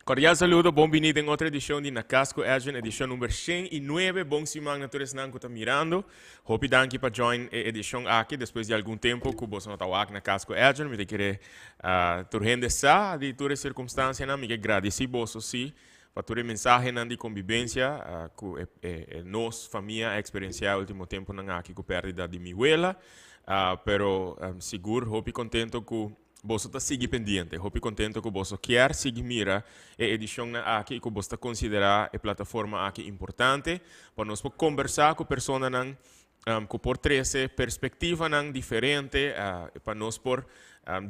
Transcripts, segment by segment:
Cordial saludo, bon bini den otro edicion di Na Cas cu Edjean, edicion number 109. Bon siman na tur esnan cu ta mirando. Hopi danki pa join e edicion aki despues di algun tempo cu boso no ta wak Na Cas cu Edjean. Mi ta kere tur hende sa di tur e circumstancianan. Mi ke gradici boso si pa tur e mensahenan di convivencia cu e nos famia a experiencia e ultimo temponan aki cu perdida di mi wela. Pero sigur hopi contento cu boso ta sigui pendiente. Hopi contento cu boso kier sigui mira e edicionnan aki y cu boso ta considera e plataforma aki importante pa nos por conversa cu personanan cu por trece perspectivanan diferente, pa nos por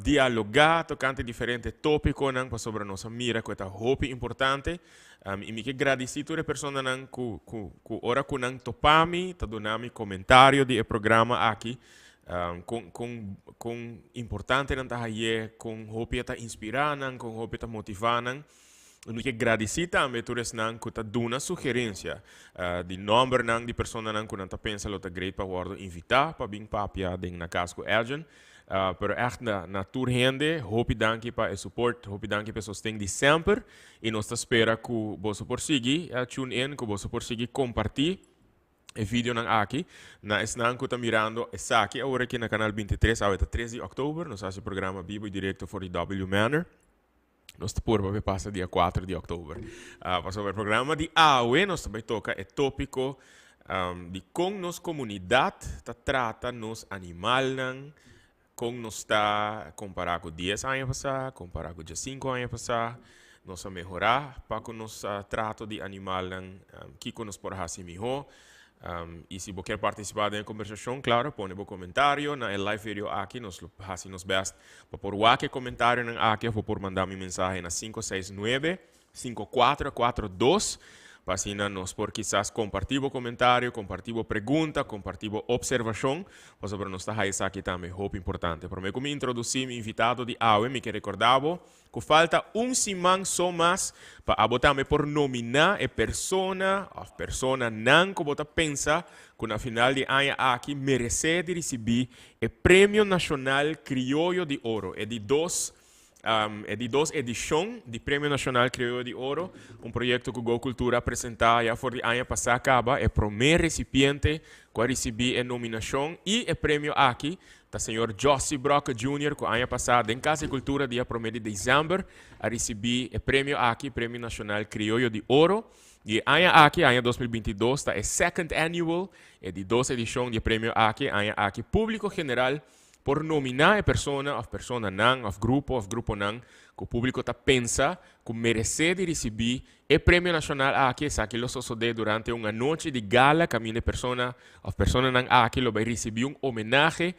dialoga tocante diferente topiconan, pasobra nos a mira cu e ta hopi importante. Y mi ke gradici tur e personanan cu ora cu nan topa mi ta duna mi comentario di e programa aki, con importante nan ta haye, con hopi e ta inspira nan, con hopi e ta motiva nan. Y mi ke gradici tambe tur esnan cu ta duna sugerencia di nombernan di personanan cu nan ta pensa lo ta great pa wordo invita pa bin papia den Na Cas cu Edjean. Pero echt na tur hende, hopi danki pa e support, hopi danki pa e sosten di semper. Y nos ta spera cu boso por sigui tune in, cu boso por sigui comparti e videonan aki na esnan cu ta mirando esaki awor aki na Canal 23. Awe ta 3 di oktober, nos haci programa bibo y directo for di W Manor. Nos ta purba pa e pasa dia 4 di oktober. Pasobra e programa di awe nos ta bay toca e topico di con nos comunidad ta trata nos animalnan, con nos ta compara cu 10 aña pasa, compara cu 15 aña pasa, nos a mehora pa cu nos trato di animalnan, kico nos por haci miho. Y si bo kier participa den e conversacion, claro, pone bo comentario na e live video aki. Nos lo haci nos best pa por wak e comentarionan aki of bo por manda mi mensahe na 569 5442 pa asina nos por kisas comparti bo comentario, comparti bo pregunta, comparti bo observacion, pasobra nos ta haya esaki tambe hopi importante. Prome cu mi introduci mi invitado di awe, mi kier recorda bo cu falta un siman so mas pa abo tambe por nomina e persona of personanan cu bo ta pensa cu na final di aña aki merece di ricibi e Premio Nacional Crioyo di Oro, e di dos edicion di Premio Nacional Crioyo di Oro, un proyecto cu Go Cultura a presenta ya for di aña pasa caba. E prome recipiente cu a ricibi e nominacion y e premio aki ta señor Jossie Brock Jr., cu aña pasa den Cas di Cultura dia 1 di december a ricibi e premio aki, Premio Nacional Crioyo di Oro. Y aña aki, aña 2022, ta e second annual, e di dos edicion di premio aki. Aña aki publico general por nomina e persona of personanan of grupo of gruponan cu publico ta pensa cu merece di ricibi e premio nacional aki. Esaki lo sosode durante un anochi di gala caminda e persona of personanan aki lo bay ricibi un homenahe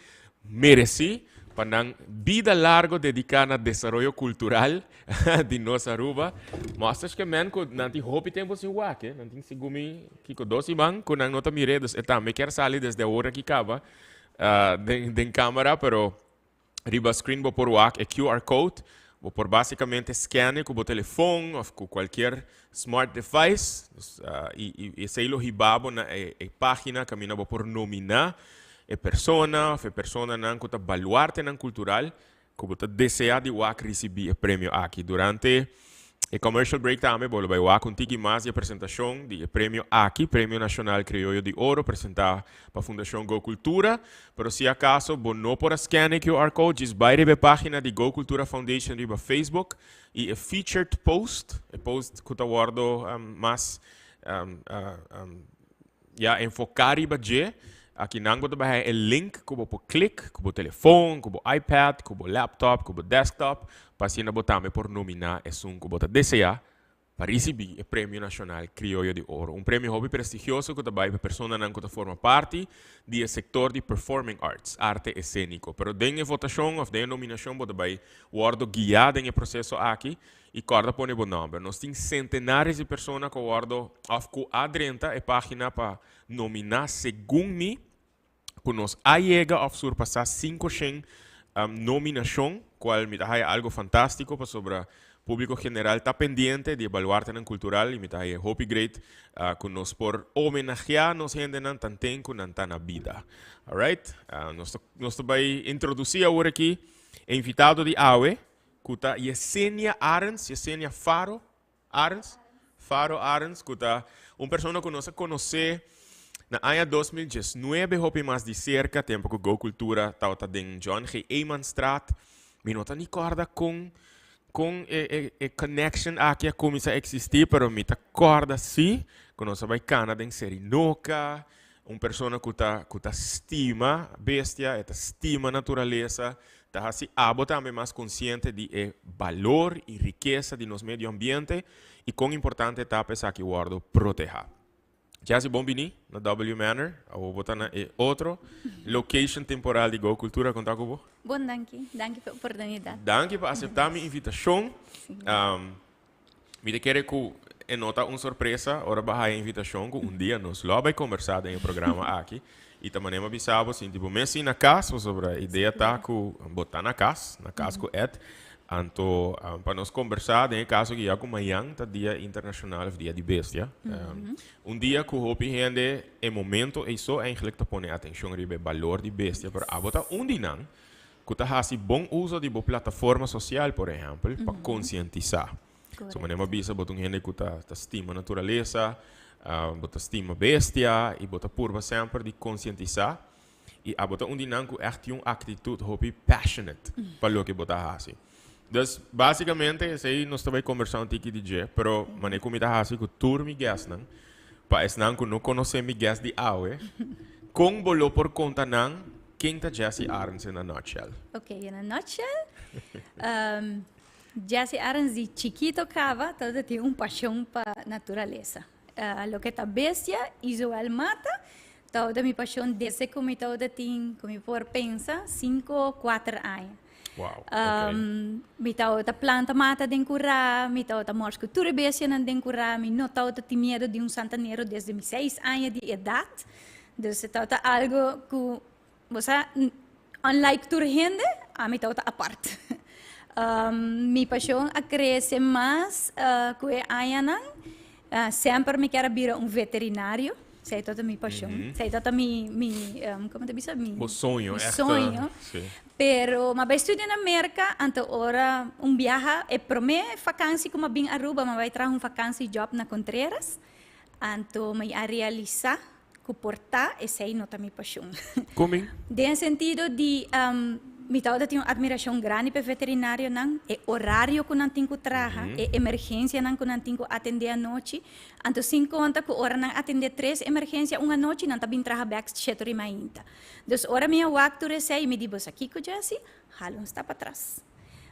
mereci pa nan bida largo dedica na desaroyo cultural di nos Aruba. Mostra que men cu nan tin hopi tempo sin wak, eh? Nan tin segun mi kiko 2 siman cu nan no ta mire, dus e tambe kier sali desde awor aki caba den camera, pero riba screen bo por wak e QR code, bo por basicamente scan cu bo telefon of cu cualkier smart device y esey lo hiba bo na e pagina caminda bo por nomina e persona of e personanan cu ta baluartenan cultural cu bo ta desea di wak ricibi e premio aki. Durante e commercial break tambe bo lo bay wak un tiki mas di e presentacion di e premio aki, Premio Nacional Crioyo di Oro, presenta pa Fundacion Go Cultura. Pero si acaso bo no por a scan e QR code, just bay riba e pagina di Go Cultura Foundation riba Facebook y e featured post, e post cu ta wordo mas ya enfoca riba dje, aki nan bo ta bay e link cu bo por click cu bo telefon, cu bo iPad, cu bo laptop, cu bo desktop, pa asina bo tambe por nomina esun cu bo ta desea pa ricibi e Premio Nacional Crioyo di Oro. Un premio hopi prestigioso cu ta bay pa personanan cu ta forma parti di e sector di performing arts, arte escenico. Pero den e votacion of den e nominacion bo ta bay wordo guia den e proceso aki y corda pone bo nomber. Nos tin centenares di persona cu wordo of cu a drenta e pagina pa nomina. Segun mi, cu nos a yega of surpasa 500 nominacion, cual mi ta haya algo fantastico, pasobra publico general ta pendiente di baluartenan cultural y mi ta haya hopi great cu nos por homenagea nos hendenan tanten cu nan ta na bida. Alright? Nos ta bay introduci awor aki e invitado di awe, cu ta Yesenia Arends, Yesenia Faro. Arends? Faro Arends, cu ta un persona cu nos a conoce na aña 2019 hopi mas di cerca, tempo cu Go Cultura tabata den John G. Emanstraat. Mi no ta ni corda con con e, e, e connection aki a cuminsa existi, pero mi ta corda si cu nos a bay cana den Serinoca, un persona cu ta cu ta stima bestia, e ta stima naturalesa, ta haci abo tambe mas consciente di e balor y rikesa di nos medio ambiente y con importante ta pa esaki wordo proteha. Jessy, bon bini na W Manor. Awo bo ta na e otro location temporal di Go Cultura. Con ta cu bo? Bon, danki. Danki pa e oportunidad. Danki pa acepta mi invitacion. Mi ta kere cu e no ta un sorpresa ora bo a haya invitacion cu un dia nos lo a bay combersa den e programa aki. Y ta manera mi a bisa bo, sinti bo mes sin na cas, pasobra e idea ta cu bo ta na cas, na cas cu Ed. Anto pa nos combersa den e caso aki ya cu mañan ta Dia Internacional of Dia di Bestia. Un dia cu hopi hende e momento ey so eigenlijk ta pone atencion riba e balor di bestia, pero abo ta un di nan Ku ta hasi bon uso di bo plataforma sosial, por ehèmpel, pa konsientisá. So manera bo a bisa, bo ta un hende ku ta ta stima naturalesa, bo ta stima bestia i bo ta purba semper di konsientisá. I abo ta un di nan ku ègt tin un aktitut hopi passionate pa loke bo ta hasi. Dus, básikamente esei nos ta bai kombersá un tiki di dje, pero manera ku mi ta hasi ku tur mi guestnan, pa esnan ku no konosé mi guest di awe, kon bo lo por konta nan Ken ta Jessy Arends in a nutshell? Ok, in a nutshell, Jessy Arends di chikito caba tabata tin un pasion pa naturalesa. Loke ta bestia y zowel mata tabata mi pasion desde cu mi tabata tin, cu mi por pensa, cinco, cuater aña. Wow, ok. Mi tabata planta mata den cura, mi tabata mors cu tur e bestianan den cura, mi no tabata tin miedo di un santanero desde mi seis aña di edad. Dus e tabata algo ku, bo sa, unlike tur hende, ami tabata apart. Mi pashon a krese mas ku e añanan. Semper mi kier a bira un veterinario. Esei tabata mi pashon. Esei tabata mi, mi, komo ta bisa? Mi, Bo soño, mi ègt. soño. Sí. Pero mi a bai studia na Merka, anto ora un biaha, e promé fakansi ku mi a bin Aruba, mi a bai traha un fakansi job na Contreras. Anto mi a realisa cu por ta esey no ta mi pasion. Con? Den sentido di mi tabata tin un admiracion grandi pa e veterinarionan, e horario cu nan tin cu traha, e emergencianan cu nan tin cu atende anochi. Anto sin conta cu ora nan atende tres emergencia un anochi nan ta bin traha bek sheto ri mainta. Dus ora mi a wak tur esey mi di bo sa kico Jessy? Hala un stap atras.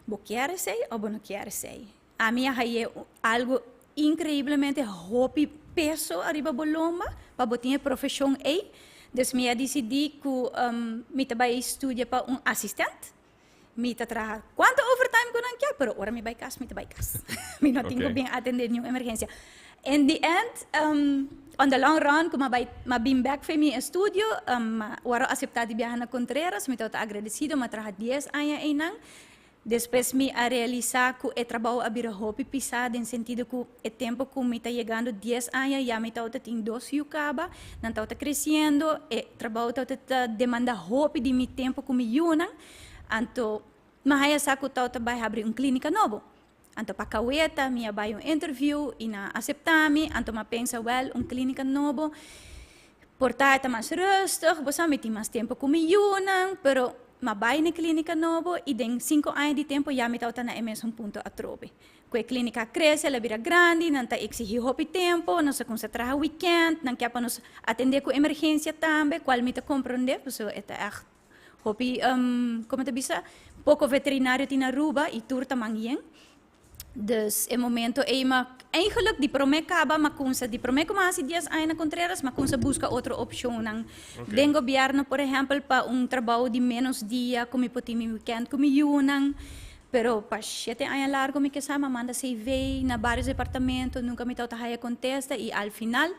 Bo kier esey o bo no kier esey? Ami a haye algo increiblemente hopi peso ariba bo lomba pa bo tin e profesion ey. Dus mi a dicidi cu mi ta bay studia pa un asistent. Mi ta traha cuanto overtime cu nan kier, pero ora mi bay cas, mi ta bay cas. Mi no tin cu bin atende niun emergencia. In the end, on the long run, cu mi a bay, mi a bin bek for mi estudio, mi a worde acepta di biaha na Contreras. Mi tabata agradecido, mi a traha dies aña eynan. Despues mi a realisá ku e trabou a bira hopi pisá den sentido ku e tempu ku mi ta yegando dies aña ya mi tabata tin dos yu kaba, nan tabata kresiendo, e trabou tabata ta demandá hopi di mi tempu ku mi yunan, anto mi a haña sa ku tabata bai habri un klínika nobo. Anto pa kaweta mi a bai un interview i nan a aseptá mi, anto mi a pensa wèl un klínika nobo por ta e ta mas rustig, bo sa mi tin mas tempu ku mi yunan, pero M'a bai n'e klínika nobo i den sinku aña di tempu ya mi tabata na e mesun punto atrobe. Ku e klínika a krese, el a bira grandi, nan ta eksigí hopi tempu, nos a kuminsá traha wikènt, nan ke pa nos atendé ku emergensia tambe, kual mi ta komprondé, pasobra e ta ègt hopi, komo ta bisa, poko veterinario tin na Aruba i tur ta man yen. Dus e momento ei m'a eigenlijk di promé kaba m'a kumsa di promé ku m'a hasi dies aña na Contreras m'a kumsa buska otro opshonnan den gobièrnu por ehèmpel pa un trabou di ménos dia ku mi por tin mi wikènt ku mi yunan pero pa shete aña largu mi ke sa m'a manda CV na vários departamento nunka mi tabata haya kontesta i al final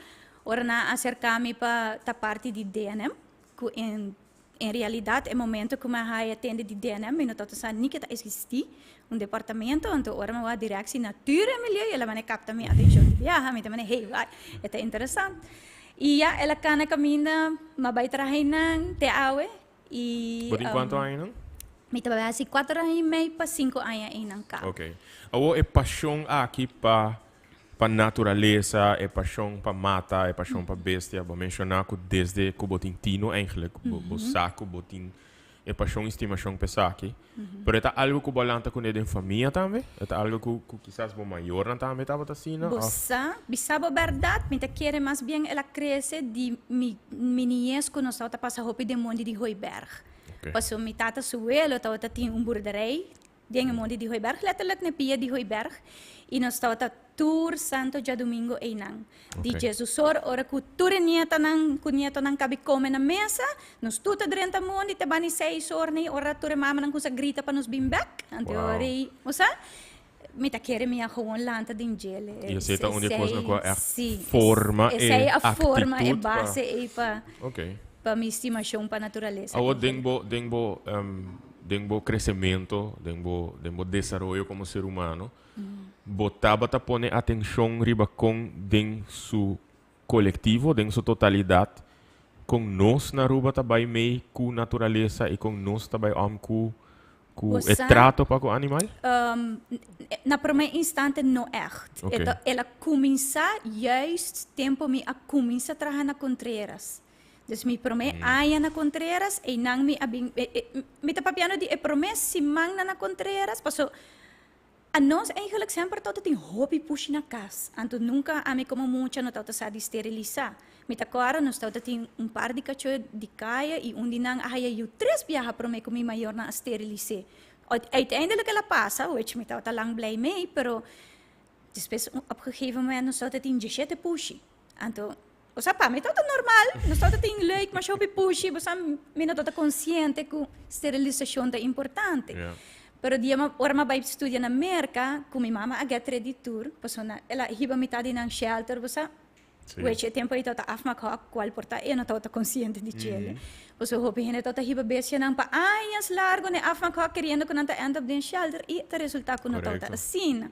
ora nan a aserká mi pa ta parti di DNM ku en En realidad e momento cu mi a haya tende di DNM mi no tabata sa ni ke ta existi un departamento, anto ora mi a wak Directie Natuur en Milieu el a mane capta mi atencion di biaha, mi ta mane hey wak e ta interesant. Y ya el a cana caminda mi a bay traha eynan te awe y. Bo tin cuanto añanan? Mi ta bay haci cuater aña y mei pa cinco aña eynan caba. Ok. Awor e pasion aki pa. pa naturalesa, e pasion pa mata, e pasion pa bestia. Bo a menciona cu desde cu bo tin tino eigenlijk, bo sa cu bo tin e pasion y stimacion pa esaki. Pero e ta algo cu bo a lanta cune den famia tambe? E ta algo cu kisas bo mayornan tambe tabata asina? Bo sa, bisa bo berdad, mi ta kere mas bien el a crece di mi mi niñez cu nos tabata pasa hopi den mondi di Hooiberg. Pasobra mi tata su welo tabata tin un boerderij Den e mondi di Hooiberg, letterlijk na e pia di Hooiberg, i nos tabata tur santo djadumingo einan. Di djesosor, ora ku tur e nietanan ku nietonan kabi kome na mesa, nos tur ta drenta mondi te bani seis or nei ora tur e mamanan kusa grita pa nos bin bek. Anto e ora ei, bo sa, mi ta kere mi a gewoon lanta den djele. I esei ta un di e kosnan ku a ègt forma e Esei a forma e base ei pa pa mi stimashon pa naturalesa. Awor den bo den bo Den bo crecemento, den bo, den bo desaroyo como ser humano, bo tabata pone atencion riba con den su colectivo, den su totalidad, con nos na Aruba ta bay mey cu naturalesa y con nos ta bay om cu, cu e trato pa cu animal? Na prome instante no echt. El a cuminsa juist tempo mi a cuminsa traha na Contreras. Dus mi promé aña na Contreras, einan mi a bin, mi ta papiando di e promé simannan na Contreras, paso anos eigenlijk semper tabata tin hopi pushi na kas, anto nunka ami komo mucha no tabata sa di sterilisá. Mi ta kòrda nos tabata tin un par di kachó di kaya i un di nan a haya yu tres biaha promé ku mi mayornan a sterilis'é. Uiteindelijk el a pasa, which mi tabata lang blij mee, pero despues op gegeven moment nos tabata tin dieshete pushi. Anto, osea, pa mi tabata normal, nos tabata tin leuk, masha hopi pushi, bo sa, mi no tabata konsiente ku sterilisashon ta importante. Pero dia mi, ora mi a bai studia na Merka, ku mi mama a get ready tur, pasobra el a hiba mitad di nan shelter, bo sa, wechi e tempu ei tabata afmaakhok, kual por ta e no tabata konsiente di chele. Pasobra hopi hende tabata hiba bestianan pa añas largu na e afmaakhok keriendo ku nan ta end up den shelter i ta resulta ku no tabata asina.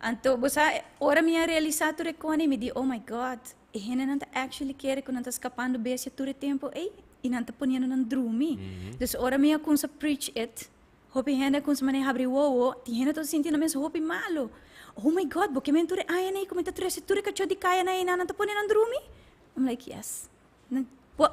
Anto bo sa ora mi a realisa tur e kone mi di oh my God e hendenan ta actually kere ku nan ta skapando bestia tur e tempu ei i nan ta poniendo nan drumi. Dus ora mi a kumsa preach it hopi hende a kumsa manera habri wowo tin hende ta sinti nan mes hopi malo oh my God bo ke men tur e añanan ei ku mi ta trese tur e kachó di kayanan ei nan ta pone nan drumi? I'm like yes.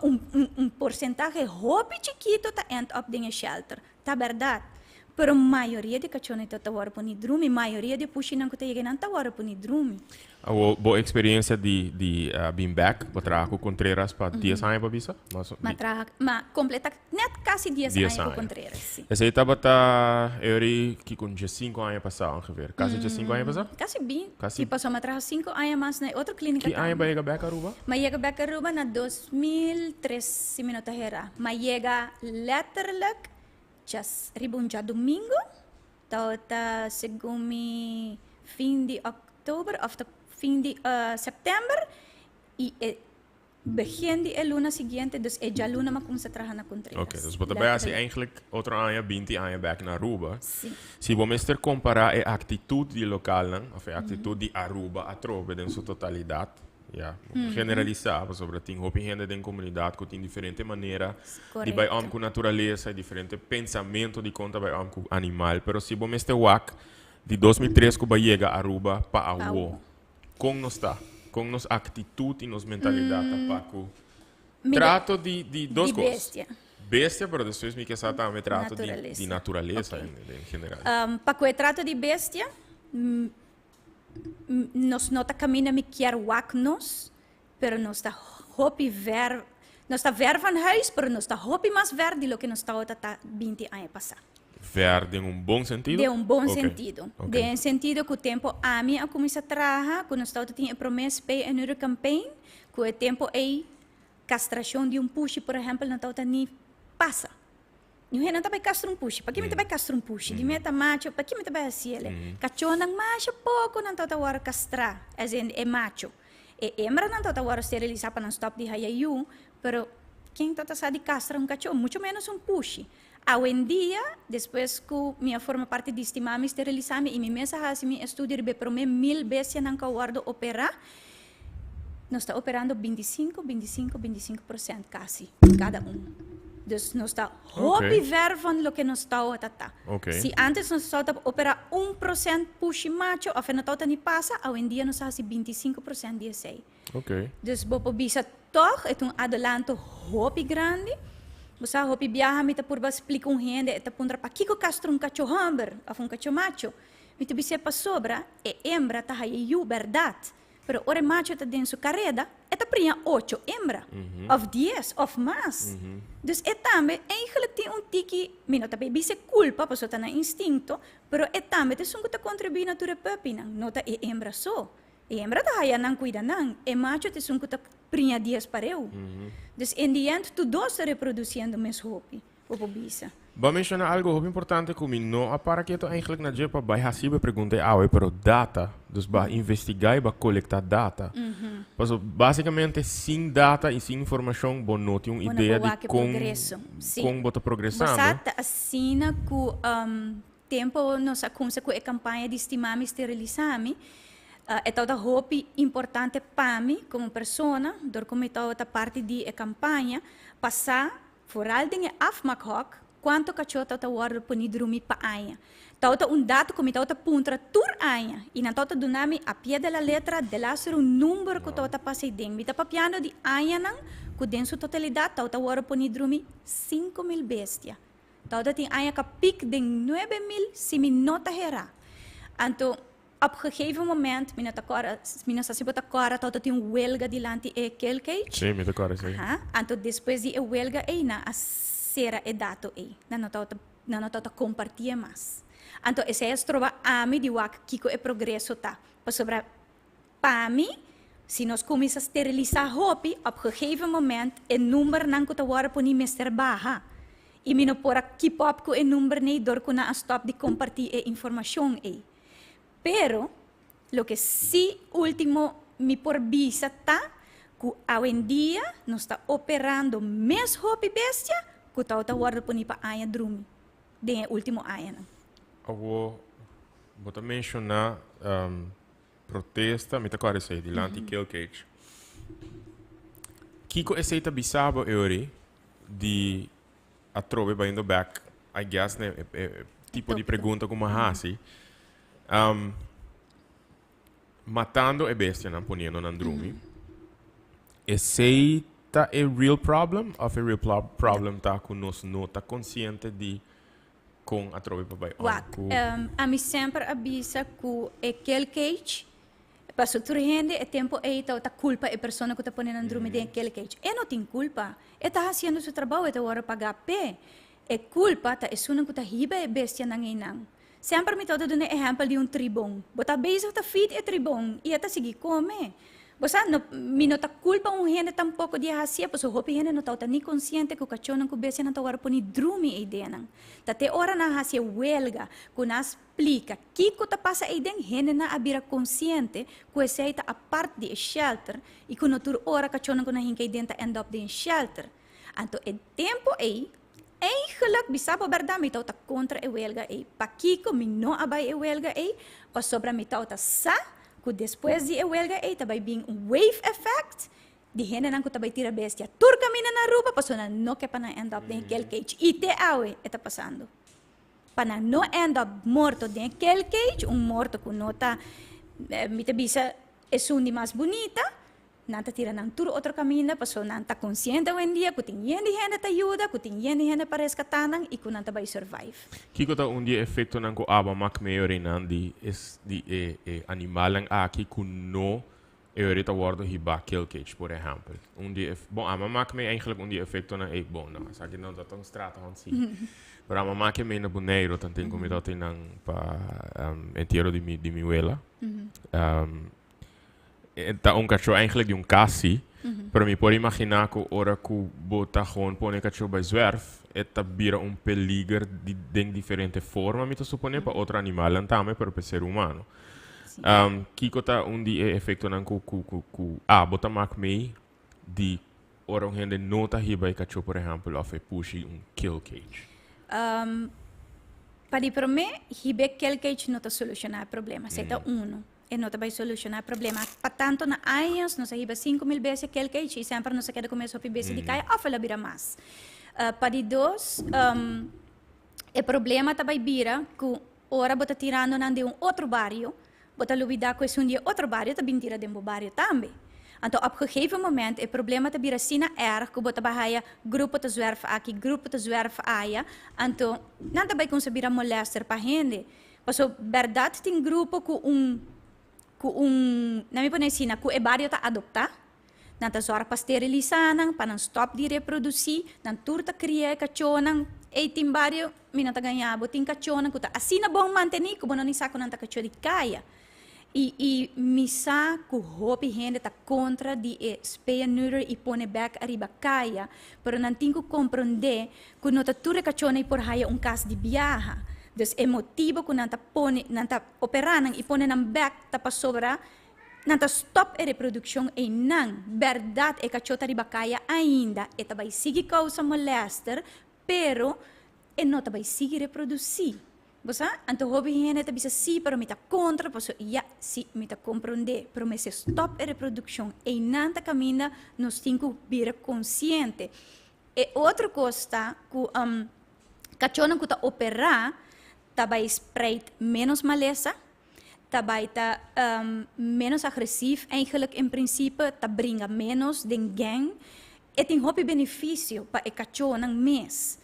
Un porsentahe hopi chikito ta end up den e shelter, ta bèrdat. Pero mayoria di kachónan ta wòrdu poni drumi, mayoria di e pushinan ku ta yega einan ta wòrdu poni drumi. Awor, bo eksperensia di di bin bèk, bo traha ku Contreras pa dies aña bo a bisa? Mas o. M'a traha, m'a kompleta nèt kasi dies aña ku Contreras, si. Esei tabata e ora ei kiko un diesinku aña pasá ongeveer, kasi diesinku aña pasá? Kasi bin. Kasi. Si pasobra m'a traha sinku aña mas na e otro klínika tambe. Ki aña bo a yega bèk Aruba? M'a yega bèk Aruba na 2003, si mi no ta herá. M'a yega letterlijk djas riba un djadumingu, tabata segun mi fin di òktober òf ta fin di sèptèmber i e Begin di e luna siguiente, dus e djaluna m'a cuminsa traha na Contreras. Ok, dus bo ta bay haci eigenlijk otro aña, binti aña bek na Aruba. Si. Si bo mester compara e actitud di localnan, of e actitud di Aruba atrobe den su totalidad, ya, generalisa, pasobra tin hopi hende den comunidad cu tin diferente manera di bay om cu naturalesa y diferente pensamento di con ta bay om cu animal, pero si bo mester wak di 2003 cu bo a yega Aruba pa awo. Kon nos ta? Kon nos aktitut i nos mentalidat ta pa ku trato di di dos kos? Bestia. Bestia, pero despues mi ke sa tambe trato di di naturalesa en general. Pa ku e trato di bestia, nos no ta kaminda mi kier wak nos, pero nos ta hopi ver, nos ta ver van huis, pero nos ta hopi mas ver di loke nos tabata ta binti aña pasá. Ver den un bon sentido? Den un bon sentido. Den e sentido ku tempu ami a kuminsá traha, ku nos tabata tin e promé spay and neuter campaign, ku e tempu ei kastrashon di un pushi por ehèmpel no tabata ni pasa. Niun hende no ta bai kastra un pushi. Pakí mi ta bai kastra un pushi? Di mi ta macho, pakí mi ta bai hasi el? Kachónan masha poko nan tabata wòrdu kastrá, as in e macho. E hembranan tabata wòrdu sterilisá pa nan stòp di haya yu, pero ken tabata sa di kastra un kachó? Mucho ménos un pushi. Awendia, despues ku mi a forma parti di Stima Mi Sterilisa Mi i mi mes a hasi mi estudio riba e promé 1000 bestianan ku a wòrdu operá, nos ta operando 25, 25, 25 prosènt kasi kada un. Dus nos ta hopi ver van loke nos tawata ta. Si antes nos tawata opera 1% pushi macho of e no tawata ni pasa, awendia nos ta hasi 25% di esei. Dus bo por bisa tog e ta un adelanto hopi grandi. Bo sa hopi biaha mi ta purba splika un hende, e ta puntra pakiko kastra un kacho homber of un kacho macho. Mi ta bis'é pasobra e hembra ta haya yu bèrdat, pero ora e macho ta den su kareda e ta priña ocho hembra of 10 of mas. Dus e tambe eigenlijk tin un tiki, mi no ta bay bis'é kulpa pasobra ta nan instinto, pero e tambe ta esun ku ta kontribuí na tur e puppynan, no ta e hembra so. E hembra ta haya nan kuida nan, e macho ta esun ku ta priña 10 pareu. Dus in the end tur dos ta reproduciendo mes hopi, bo por bisa. Bo a menciona algo hopi importante cu mi no a para keto eigenlijk na dje pa bay haci bo pregunta e awe, pero data. Dus ba investiga y ba colecta data. Paso basicamente sin data y sin informacion bo no tin un Bo no idea por di wak e con progreso. Sí. con bo ta Bo progresando. sa ta asina cu tempo nos a cuminsa cu e campaña di Stima Mi Steriliza Mi, e tabata hopi importante pa mi como persona, dor cu mi tabata parti di e campaña, pa sa, vooral den e afmaakhok, cuanto cachó tabata wordo poni drumi pa aña. Tabata un dato cu mi tabata puntra tur aña y nan tabata duna mi a pie de la letra delaster un number cu tabata pasa ei den. Mi ta papiando di añanan cu den su totalidad tabata wordo poni drumi 5000 bestia. Tabata tin aña ka piek den 9000 si mi no ta herá. Anto op gegeven moment, mi no ta kòrda, mi no sa si bo ta kòrda, tabata tin un welga dilanti e kill cage. Sí, mi ta kòrda esei. Aha. Anto despues di e welga ei nan a sera e dato ei. Nan no tabata, nan no tabata kompartié mas. Anto esei a stroba ami di wak kiko e progreso ta. Pasobra pa mi, si nos kuminsá sterilisá hopi, op gegeven moment e numbernan ku ta wòrdu poní mester baha. I mi no por a keep up ku e number nei dor ku nan a stòp di kompartí e informashon ei. Pero, loke sí último mi por bisa ta ku awendia nos ta operando mes hopi bestia ku tabata wòrdu poní pa aña drumi den e último añanan. Awor, bo ta menshoná protesta, mi ta kòrda esei, dilanti kill cage. Kiko esei ta bisa bo, Eury, di atrobe bayendo bek, I guess, na e tipo di pregunta ku mi a hasi, matando e bestianan, poniendo nan drumi, esei ta e real problem òf e real problem ta ku nos no ta konsiente di Con atrobe pa bai on Wak, cu. Ami semper a bisa cu e kill cage, paso tur hende e tempo ey ta culpa e persona cu ta pone nan drumi den e kill cage. E no tin culpa. E ta haciendo su trabao, e ta worde paga p'e. E culpa ta esunnan cu ta hiba e bestianan eynan. Semper mi tabata duna e ehempel di un tribon. Bo ta bezig ta feed e tribon y e ta sigui come. Bo sa, no, mi no ta culpa un hende tampoco di a hacié, pasobra hopi hende no tabata ni consciente cu cachónan cu bestianan ta wòrdu poni drumi eidennan. Ta te ora nan a haci e huelga cu nan a splica kico ta pasa eiden, hendenan a bira consciente cu esei ta apart di e shelter y cu no tur ora cachónan cu nan hinca eiden ta end up den e shelter. Anto e tempo ei, eigenlijk, bisa bo berdad, mi tabata contra e huelga ei. Pakico mi no a bay e huelga ei? Pasobra mi tabata sa ku despues di e welga ei ta bai bin un wave effect di hendenan ku ta bai tira bestia tur kaminda na Aruba pasobra nan no ke pa nan end up den e kill cage i te awe e ta pasando pa nan no end up morto den e kill cage un morto ku no ta mi ta bisa esun di mas bunita. Nan ta tira nan tur otro kaminda pasobra nan ta konsiente awendia ku tin yen di hende ta yuda, ku tin yen di hende pa reskatá nan i ku nan ta bai survive. Kiko ta un di e efektonan ku aba mak meyorenan di es di e e animalnan aki ku no e ora ta wòrdu hibá kill cage por ehèmpel? Un di e bon aba mak mey eigenlijk un di e efektonan ey bon no esaki no ta un straatahond si pero aba mak e mey na Boneiru tanten ku mi tabata einan pa entiero di mi di mi wela. Ta un kachó eigenlijk di un kas sí, pero mi por imaginá ku ora ku bo ta gewoon pone e kachó bai zwerf, e ta bira un peliger di den diferente forma, mi ta suponé, pa otro animalnan tambe, pero pa e ser humano. Kiko ta un di e efektonan ku ku ku ku abo ta mak mee di ora un hende no ta hiba e kachó, por ehèmpel, òf e pushi un kill cage? Pa di promé, hiba e kill cage no ta solushoná e problema, esei ta unu. E no ta bai soluciona e problema. Pa tanto na años nos a hiba 5000 bestia kel keichi y semper nos a keda cu mes hopi bestia di caya of el a bira mas. Pa di dos, e problema ta bai bira ku ora bo ta tirando nan den un otro bario, bo ta lubida ku esun di e otro bario ta bin tira den bo bario tambe. Anto op gegeven moment e problema ta bira asina erg ku bo ta bai haya grupo ta zwerf aki, grupo ta zwerf aya, anto nan ta bai kumsa bira molester pa hende. Paso bèrdat tin grupo ku un ku un, nan mi pone asina, ku e bario ta adoptá. Nan ta zòrg pa sterilisá nan, pa nan stòp di reprodusí. Nan tur ta kria e kachónan. Ey, tin bario, mi no ta gañá bo, tin kachónan ku ta asina bon mantení ku bo no ni sa ku nan ta kachó di kaya. I, i mi sa ku hopi hende ta kontra di e spay and neuter i pone bèk ariba kaya, pero nan tin ku komprondé ku no ta tur e kachónan ei por haya un kas di biaha. Dus e motibu ku nan ta pone, nan ta operá nan i pone nan bèk ta pasobra Nan ta stop e reprodukshon einan. Bèrdat e kachó ta riba kaya ainda, e ta bai sigui kousa molèster, pero e no ta bai sigui reprodusí. Bo sa? Anto hopi hende ta bisa sí, pero mi ta kontra, paso ya, sí, mi ta komprondé, pero mester stop e reprodukshon. Einan ta kaminda nos tin ku bira konsiente. E otro kos ta ku kachónan ku ta operá ta bai spreid ménos malesa. Ta bai ta menos agresief eigenlijk in principe, ta bringa menos den gang. E tin hopi beneficio pa e cachonan mes.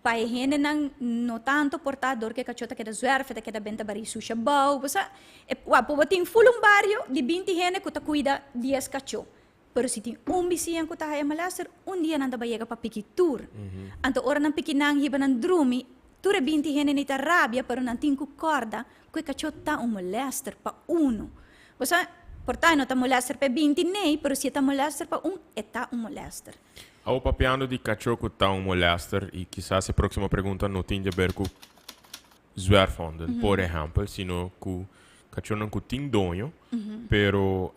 Pa e hendenan no tanto por ta dor cu e cacho ta keda zwerf, e ta keda benta bari susha bou. Bo sa, e bo tin ful un bario di binti hende cu ta cuida dies cacho. Pero si tin un bisiña cu ta haya molester, un dia nan ta bai yega pa piki tur. Anto ora nan piki nan hiba nan drumi, tur e binti hende ni ta rabia, pero nan tin cu corda cu e cachó ta un molester pa uno. Bo sa, por ta e no ta molester pa e binti nee, pero si e ta molester pa un, e ta un molester. Awo papiando di cachó cu ta un molester, y kisas e proximo pregunta no tin di haber cu zwerfhonden, por ehempel, sino cu Kachónan ku tin doño, pero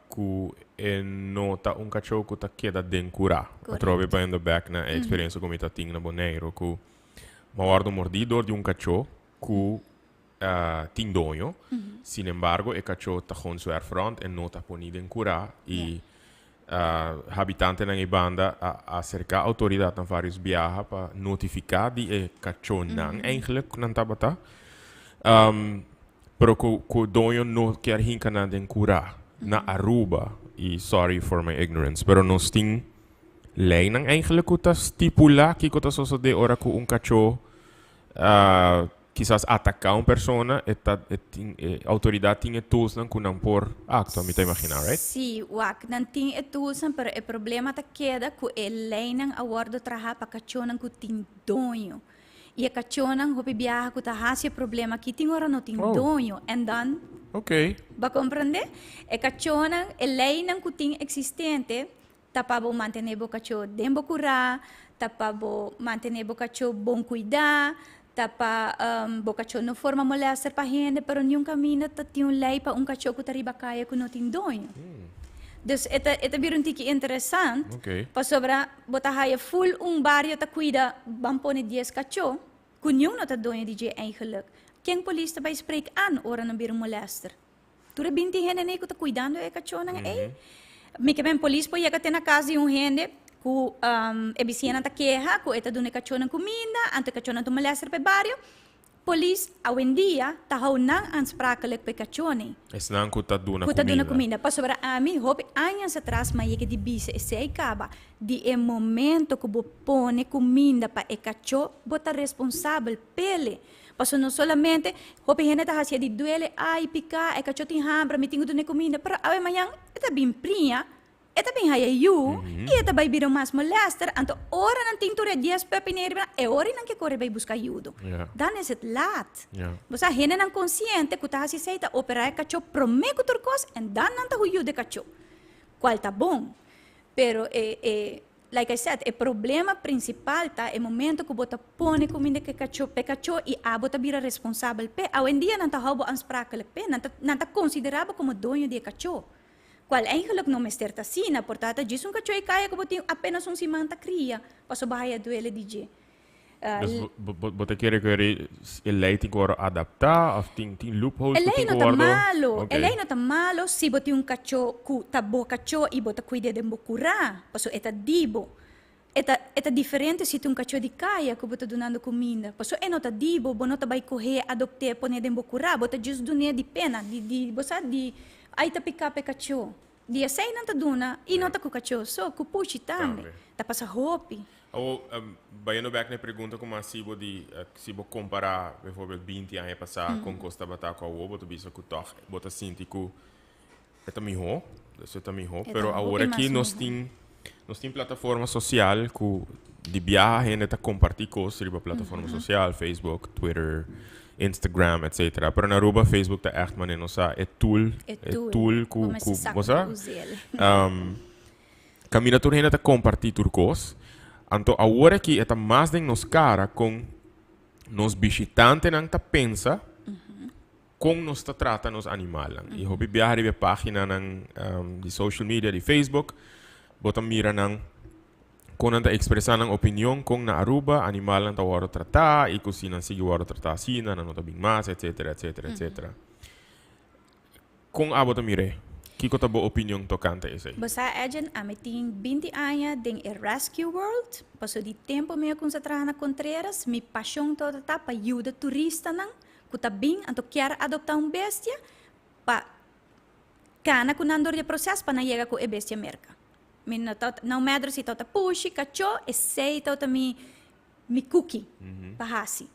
ku e no ta un kachó ku ta keda den kurá. Atrobe bayendo bèk na e eksperensia ku mi ta tin na Boneiru ku mi a wòrdu mordí dor di un kachó ku tin doño. Sin embargo e kachó ta gewoon zwerf rònt, e no ta poní den kurá i habitantenan ei banda a aserká outoridatnan vários biaha pa notifiká di e kachónan eigenlijk ku nan tabata. Pero ku ku doño no kier hinka nan den kurá na Aruba i sorry for my ignorance pero nos tin leinan eigenlijk ku ta stipulá kiko ta sosodé ora ku un kachó Kisas ataká un persona, e ta e tin e outoridat tin e toolsnan ku nan por aktua, mi ta imaginá, right? Sí, wak, nan tin e toolsnan, pero e problema ta keda ku e leinan a wòrdu trahá pa kachónan ku tin doño. I e kachónan hopi biaha ku ta hasi e problema aki tin ora no tin doño. En dan, bo a komprendé? E kachónan, e leinan ku tin eksistente Ta pa bo mantené bo kachó den bo kurá, ta pa bo mantené bo kachó bon kuidá, ta pa bo kachó no forma molèster pa hende, pero niun kaminda ta tin un lei pa un kachó ku ta riba kaya ku no tin doño. Dus e ta e ta bira un tiki interesant, pasobra bo ta haya ful un bario ta kuida ban pone dies kachó, ku niun no ta doño di dje eigenlik. Ken polis ta bai spreek aan ora nan bira un molèster? Tur e binti hende nei ku ta kuidando e kachónan ei. Mi ke men polis por yega te na kas di un hende ku e bisiñanan ta keha ku e ta duna e kachónan kuminda, anto e kachónan ta molèster pa e bario. Polis awendia ta hou nan aansprakelijk pa e kachónan. Esnan ku ta duna Ku ta duna kuminda. Pasobra ami hopi añas atras mi a yega di bisa esei kaba, di e momento ku bo pone kuminda pa e kachó, bo ta responsabel p'ele. Pasobra no solamente hopi hende ta hacia di duele, ay pica, e cacho tin hamber, mi tin cu dun'e cuminda, pero awe mañan e ta bin priña, e ta bin haya yu y e ta bay bira mas molester, anto ora nan tin tur e dies puppy neer riba nan, e ora nan ke core bay busca ayudo. Dan is het laat. Bo sa hendenan consciente cu ta haci esey ta opera e cacho prome cu tur cos en dan nan ta huyuda e cacho, cual ta bon, pero e e. Like I said, e problema principal ta e momento cu bo ta pone cuminda ke cacho p'e cacho y abo ta bira responsabel p'e. Awendia nan ta hou bo aansprakelijk p'e, nan ta nan ta considera bo como doño di e cacho. Cual eigenlijk no mester ta asina, por ta ta djis un cacho e caya cu bo tin apenas un siman ta cria, paso bo haya duele di dje. Dus bo bo bo ta kere ku e lei tin ku wòrdu adaptá òf tin tin loopholes ku tin ku wòrdu? E lei no ta malo, e lei no ta malo si bo tin un kachó ku ta bo kachó i bo ta kuid'é den bo kurá, pasobra e ta di bo. E ta diferente si ta un kachó di kaya ku bo ta dunando kuminda. Pasobra e no ta di bo, bo no ta bai kohé, adopt'é, pon'é den bo kurá. Bo ta djis dun'é di pena, di di bo sa di ai ta piká pa e kachó. Di esei nan ta duna i no ta ku kachó so, ku pushi tambe. Ta pasa hopi. Awor, bayendo bèk na e pregunta ku mi a hasi bo di si bo kompará bijvoorbeeld 20 aña pasá kon kos tabata ku awor, bo ta bisa ku tòg bo ta sinti ku E ta mihó, dus e ta mihó. Pero awor aki nos tin, nos tin plataforma social ku di biaha hende ta kompartí kos riba plataforma social, Facebook, Twitter, Instagram, etcetera. Pero na Aruba Facebook ta ègt manera nos sa e tool, e tool ku, ku, bo sa? Kaminda tur hende ta kompartí tur kos. Anto awor aki e ta mas den nos kara kon nos bishitantenan ta pensa Kon nos ta trata nos animalnan. I hopi biaha riba e paginanan di social media di Facebook, bo ta mira nan kon nan ta ekspresá nan opinion kon na Aruba animalnan ta wòrdu tratá i ku si nan sigui wòrdu tratá asina nan no ta bin mas, etsetera, etsetera, etsetera. Kon abo ta mir'é? Kiko ta bo opinion tokante esei? Bo sa Edjean, ami tin 20 aña den e rescue world, paso di tempu mi a kumsa traha na Contreras, mi pashon tabata ta pa yuda turistanan ku ta bin anto kier adoptá un bestia pa kana ku nan dor di e proses pa nan yega ku e bestia merka. Mi no ta no matter si ta pushi, kachó, esei ta mi mi kuki pa hasi.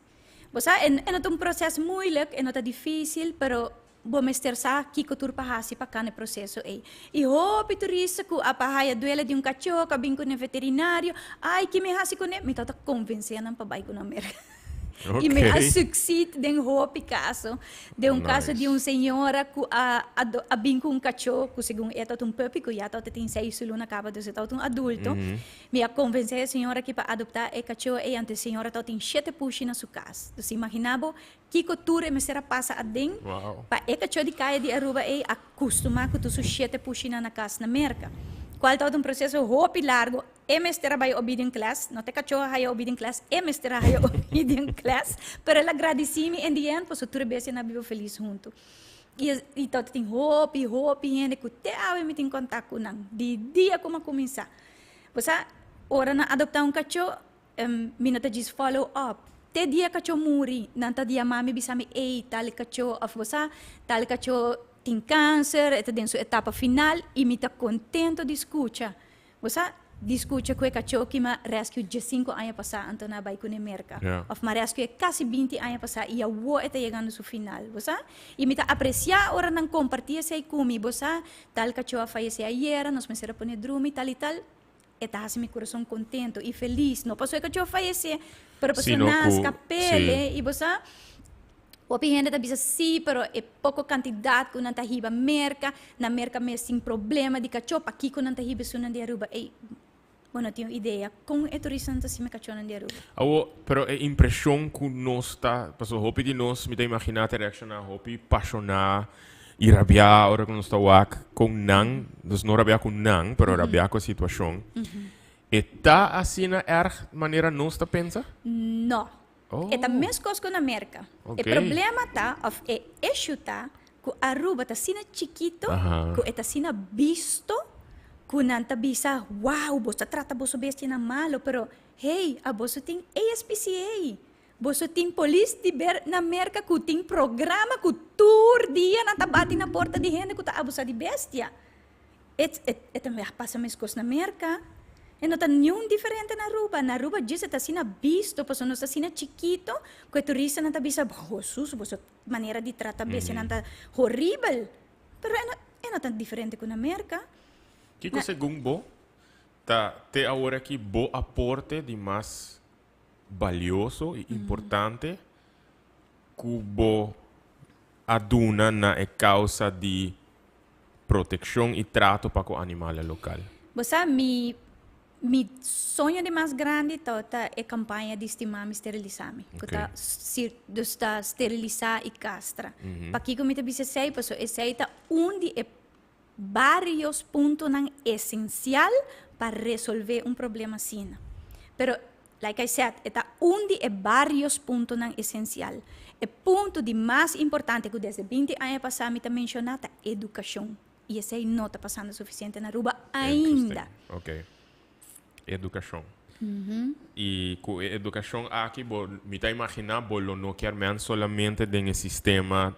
Bo sa e no ta un proses moeilijk, e no ta difísil, pero bo mester sa kiko tur pa hasi pa kana e proseso ei. I hopi turista ku a pa haya duele di un kachó ku a bin ku nan veterinario, ai ki mi hasi kuné? Mi ta konvensé nan pa bai ku nan merka. I mi a succeed den hopi kaso. Den un kaso di un señora ku a a bin ku un kachó ku segun e tabata un puppy ku ya tabata tin seis luna kaba dus e tabata un adulto. Mi a konvensé e señora aki pa adoptá e kachó ei anto e señora tabatin shete pushi na su kas. Dus imaginá bo kiko tur e mester a pasa aden pa e kachó di kaya di Aruba ei a kustumá ku tur su shete pushinan na kas na Merka. Kual tabata un proseso hopi largo. E mester a bai obedient class, no ta e kachó a haya obedient class, e mester a haya obedient class, pero el a gradisí mi in the end pasobra tur e bestianan a biba felis huntu. I i tabata tin hopi, hopi hende ku te awe mi tin kontak ku nan, di dia ku mi a kuminsá. Bo sa, ora nan adoptá un kachó, mi no ta djis follow up. Te dia kachó muri, nan ta yama mi bisa mi, ey, tal kachó, òf bo sa, tal kachó tin kanser, e ta den su etapa final, i mi ta kontento di skucha. Bo sa di skucha ku e kachó ki m'a rescue 15 aña pasá anto nan a bai kuné Merka. Òf m'a rescue e kasi 20 aña pasá i awor e ta yegando su final. Bo sa? I mi ta apresiá ora nan kompartí esei ku mi. Bo sa, tal kachó a fayesé ayera, nos mester a pone drumi, tal i tal. E ta hasi mi kurason kontento i felis. No pasobra e kachó a fayesé, pero pasobra nan a skap'é. I bo sa, hopi hende ta bisa sí, pero e poko kantidat ku nan ta hiba Merka, na Merka mes tin problema di kachó, pakiko nan ta hiba esunnan di Aruba? Ey, bo no tin un idea kon e turistanan ta stima e kachónan di Aruba. Awo, pero e impreshon ku nos ta, pasobra hopi di nos, mi ta imaginá, ta reakshoná hopi pashoná i rabiá ora ku nos ta wak kon nan, nos no rabiá ku nan, pero rabiá ku e situashon. E ta asina erg manera nos ta pensa? No. E ta meskos ku na Merka. E problema ta, òf e issue ta, ku Aruba ta asina chikito, ku e ta asina bisto, ku nan ta bisa, wow, boso ta trata boso bestianan malo, pero hey, aboso tin ASPCA, boso tin polis di ber na Merka ku tin programa ku tur dia nan ta bati na porta di hende ku ta abusa di bestia. E e ta pasa meskos na Merka. E no ta niun diferente na Aruba. Na Aruba djis e ta asina bisto pasobra nos ta asina chikito ku e turistanan ta bisa, Hosus, boso manera di trata bestianan ta horibel. Pero e no e no ta diferente ku na Merka. Kiko segun bo ta te awor aki bo aporte di mas balioso i importante ku bo a duna na e kausa di protekshon i trato pa ku animalnan lokal. Bo sa, mi mi soño di mas grandi tabata e kampaña di Stima Mi Sterelisa Mi, ku ta dus ta sterilisá i kastra. Pakiko mi ta bisa esei? Pasobra esei ta un di e bários puntonan esensial pa resolvé un problema asina. Pero Like I said, e ta un di e barios puntonan esencial. E punto di mas importante cu desde 20 aña pasa mi ta menciona ta educacion. Y esey no ta pasando suficiente na Aruba ainda. Interesting. Ok. Educacion. Y cu e educacion aki, bo, mi ta imagina, bo lo no kier men solamente den e sistema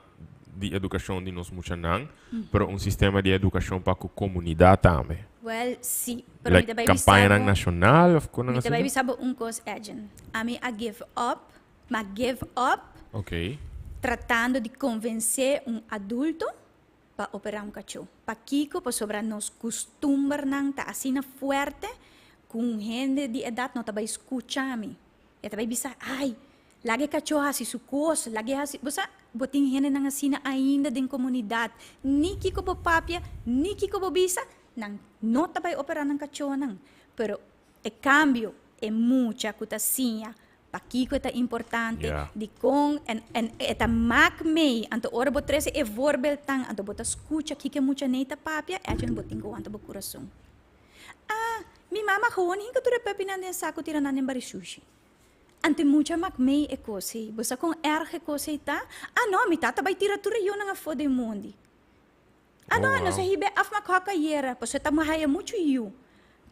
di educacion di nos muchanan, pero un sistema di educacion pa cu comunidad tambe. Well, si. Pero mi Like ta bay campañanan bisa bo, nacional of con mi ta bay asina? bisa bo un cos, Edjean. Ami a give up, m'a give up tratando di convence un adulto pa operá un kachó. Pakiko? Pasobra nos kustumbernan ta asina fuerte ku un hende di edat no ta bai skucha mi. E ta bai bisa, Ai, laga e kachó hasi su kos, laga e hasi. Bo sa, bo tin hendenan asina ainda den komunidat. Ni kiko bo papia, ni kiko bo bisa, nan no ta bai operá nan kachónan. Pero e kambio, e mucha ku ta siña Pakiko e ta importante, dikon en en e ta mak mei. Anto ora bo trese e voorbeeldnan, anto bo ta skucha kiko e mucha nei ta papia, echo bo tin ku wanta bo kurason. Ah, mi mama gewoon hinka tur e pepinan den saku tira nan den bari shushi. Anto e mucha mak mei e kos ei. Bo sa kon erg e kos ei ta? Ah no, mi tata bai tira tur e yunan afó den mondi. Ah no, nos a hib'é af mak hòk ayera, pasobra e ta haya muchu yu.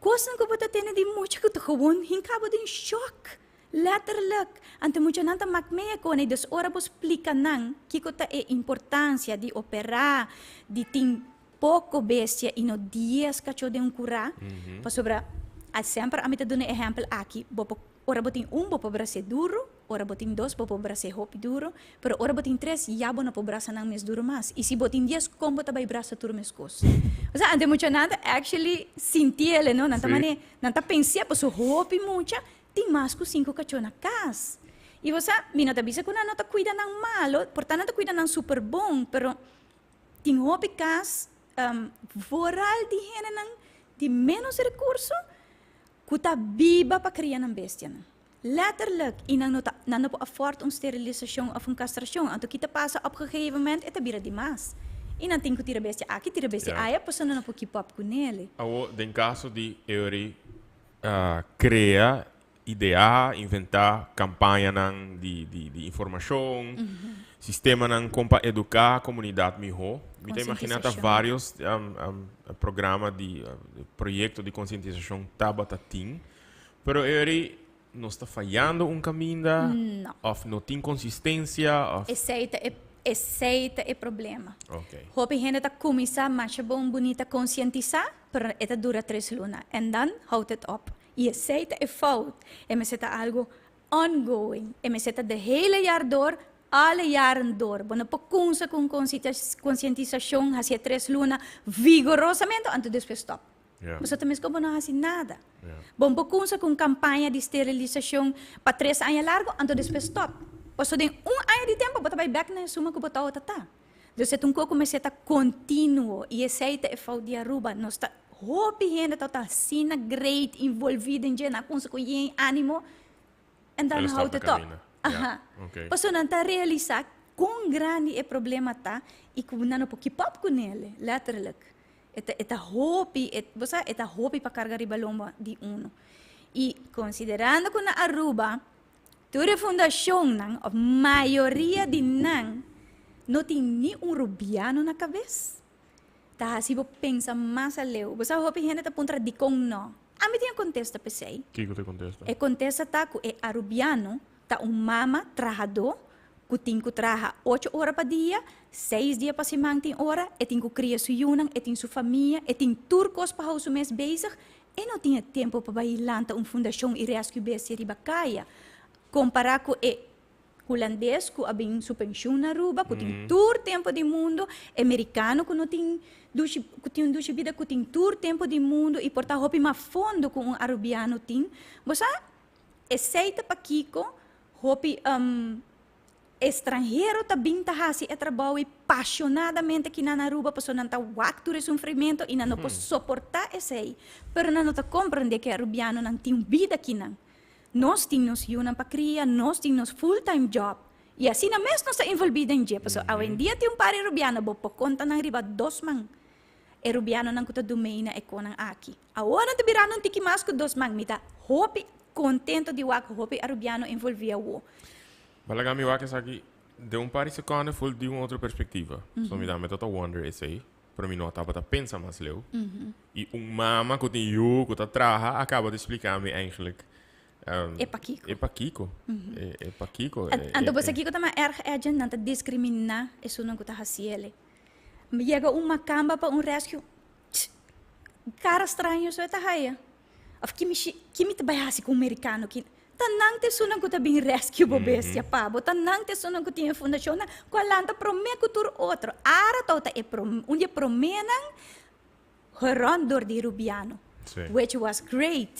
Kosnan ku bo ta tene di mucha ku ta gewoon hinka bo den shòk, lèterlik. Anto muchanan ta mak mea kone, dus ora bo splika nan kiko ta e importansia di operá, di tin poko bestia i no dies kachó den un kurá, pasobra semper ami ta duna e ehèmpel aki, bo por Ora bo tin un bo por bras'é duru, ora bo tin dos bo por bras'é hopi duru, pero ora bo tin tres ya bo no por brasa nan mes duru mas. I si bo tin dies kon bo ta bai brasa tur meskos? Osea ante muchanan ta actually sintiele no, nan ta mane, nan ta pens'é pasobra hopi mucha tin mas ku sinku kachó na kas. I bo sa, mi no ta bisa ku nan no ta kuida nan malo, por ta nan ta kuida nan super bon, pero tin hopi kas vooral di hendenan di ménos rekurso Ku ta biba pa kria nan bestianan. Letterlijk, i nan no ta, nan no por afford un sterilisashon òf un kastrashon. Anto ki ta pasa op gegeven moment? E ta bira dimas. I nan tin ku tira bestia aki, tira bestia aya, pasobra nan no por keep up ku nele. Awor, den kaso di Eury krea, ideá, inventá kampañanan di di informashon, sistemanan kon pa eduká komunidat mihó. Mi ta imaginá ta vários programa di proyekto di konsientisashon tabata tin, pero e ora ei nos ta fayando un kaminda òf no tin konsistensia òf. Esei ta e esei ta e problema. Hopi hende ta kuminsá masha bon bunita konsientisá, pero e ta dura tres luna en dan houdt het op. I esei ta e fout. E mester ta algu ongoing. E mester ta de hele jaar door, alle jaren door. Bo no por kunsa ku un konsientisashon hasi e tres luna vigorosamente anto despues stòp. Pasobra ta meskos bo no hasi nada. Bo no por kunsa ku un kampaña di sterilisashon pa tres aña largu anto despues stòp. Pasobra den un aña di tempu bo ta bai bèk na e suma ku bo tabata ta. Dus e ta un kos ku mester ta kontinuo i esei ta e fout di Aruba. Nos ta hopi hende ta ta asina great involví den dje, nan a kumsa ku yen ánimo en dan houdt het op. Aha. Pasobra nan ta realisá kon grandi e problema ta i ku nan no por keep up kunele, letterlijk. E ta e ta hopi, e bo sa e ta hopi pa karga riba lomba di uno. I konsiderando ku na Aruba Tur e fundashonnan, òf mayoria di nan, no tin ni un rubiano na kabes. Ta hasi bo pensa mas aleu. Bo sa hopi hende ta puntra dikon no. Ami tin e kontesta p'esei. Kiko ta e kontesta? E kontesta ta ku e arubiano ta un mama trahadó ku tin ku traha ocho ora pa dia, seis dia pa siman tin ora, e tin ku kria su yunan, e tin su famia, e tin tur kos pa hou su mes bezig, E no tin e tempu pa bai lanta un fundashon i rescue bestia riba kaya. Kompará ku e hulandes ku a bin su penshun na Aruba, ku tin tur tempu di mundu, e merikano ku no tin dushi, ku tin un dushi bida, ku tin tur tempu di mundu i por ta hopi mas fondo ku un arubiano tin. Bo sa, esei ta pakiko hopi Estranhero ta bin ta hasi e trabou i pasionadamente ki nan Aruba pasobra nan ta wak tur e sufrimento i nan no por soporta esei. Pero nan no ta comprende ku e arubianonan tin un bida kinan. Nos tin nos yunan pa kria, nos tin nos full time job i asina mes nos ta envolvi den dje pasobra awendia tin un par arubiano bo por konta nan riba dos man e rubianonan ku ta domeina e konan aki. Awor nan ta birando un tiki mas ku dos man. Mi ta hopi kontento di wak hopi arubiano envolvi awo. Ba laga mi wak esaki den un par di seconde full di un otro perspectiva. So mi ta mi ta ta wonder esey. Pero mi no tabata pensa mas leu. I un mama ku tin yu ku ta traha a kaba di splika mi eigenlijk. E pakiko. E pakiko. E pakiko. Anto bo sa kiko ta mas erg, Edjean? Nan ta diskriminá esunnan ku ta hasi ele. Yega un makamba pa un rescue, tss, kara straño so e ta haya. Of ki mi shi, ki mi ta bai hasi ku un merikano ki. Ta nan ta esunnan ku ta bin rescue bo bestia pa bo. Ta nan ta esunnan ku tin e fundashonnan ku a lanta promé ku tur otro. Ara tabata e promé, un di e proménan gerund dor di Rubiano. Which was great.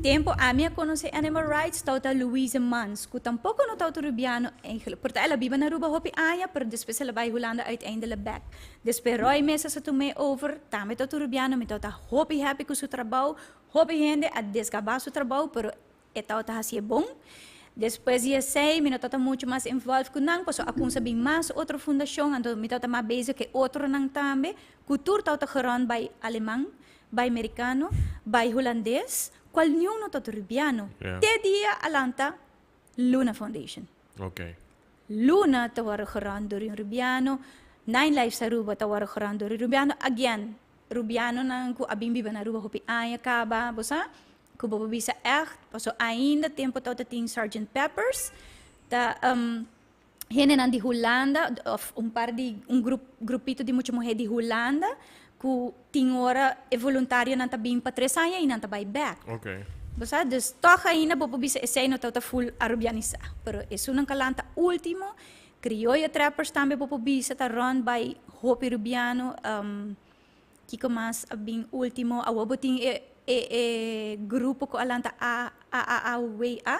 Tempo ami a conoce Animal Rights tabata Louise Mans, cu tampoco no tabata Rubiano eigenlijk. Por ta el a biba na Aruba hopi aña, pero despues el a bay Hulanda uiteindelijk bek. Despues Roy mes a sa tum'é over, tambe tabata Rubiano, mi tabata hopi happy cu su trabao. Hopi hende a desgaba su trabao, pero E tabata hacié bon. Despues di esey mi no tabata mucho mas involved cu nan, pasobra a cunsa bin mas otro fundacion, anto mi tabata mas bezig cu e otronan tambe, cu tur tabata gerund by Aleman, by Mericano, by Hulandes, cual niun no tabata Rubiano. Te dia a lanta Luna Foundation. Luna ta worde gerund door un Rubiano, Nine Lives Aruba ta worde gerund door un Rubiano. Again, Rubianonan cu a bin biba na Aruba hopi aña caba, bo sa? Ku bo por bisa ègt, paso ainda tempu tabata tin Sergeant Peppers, ta hendenan di Hulanda òf un par di un grup grupito di mucha muhé di Hulanda ku tin ora e voluntarionan ta bin pa tres aña i nan ta bai bèk. Bo sa? Dus tòg ainda bo por bisa esei no tabata ful arubianisá, pero esunnan ku a lanta último, Krioyo Trappers tambe bo por bisa ta rònt bai hopi rubiano. Kiko mas a bin ultimo? Awor bo tin e e e grupo ku a lanta A A A A W A,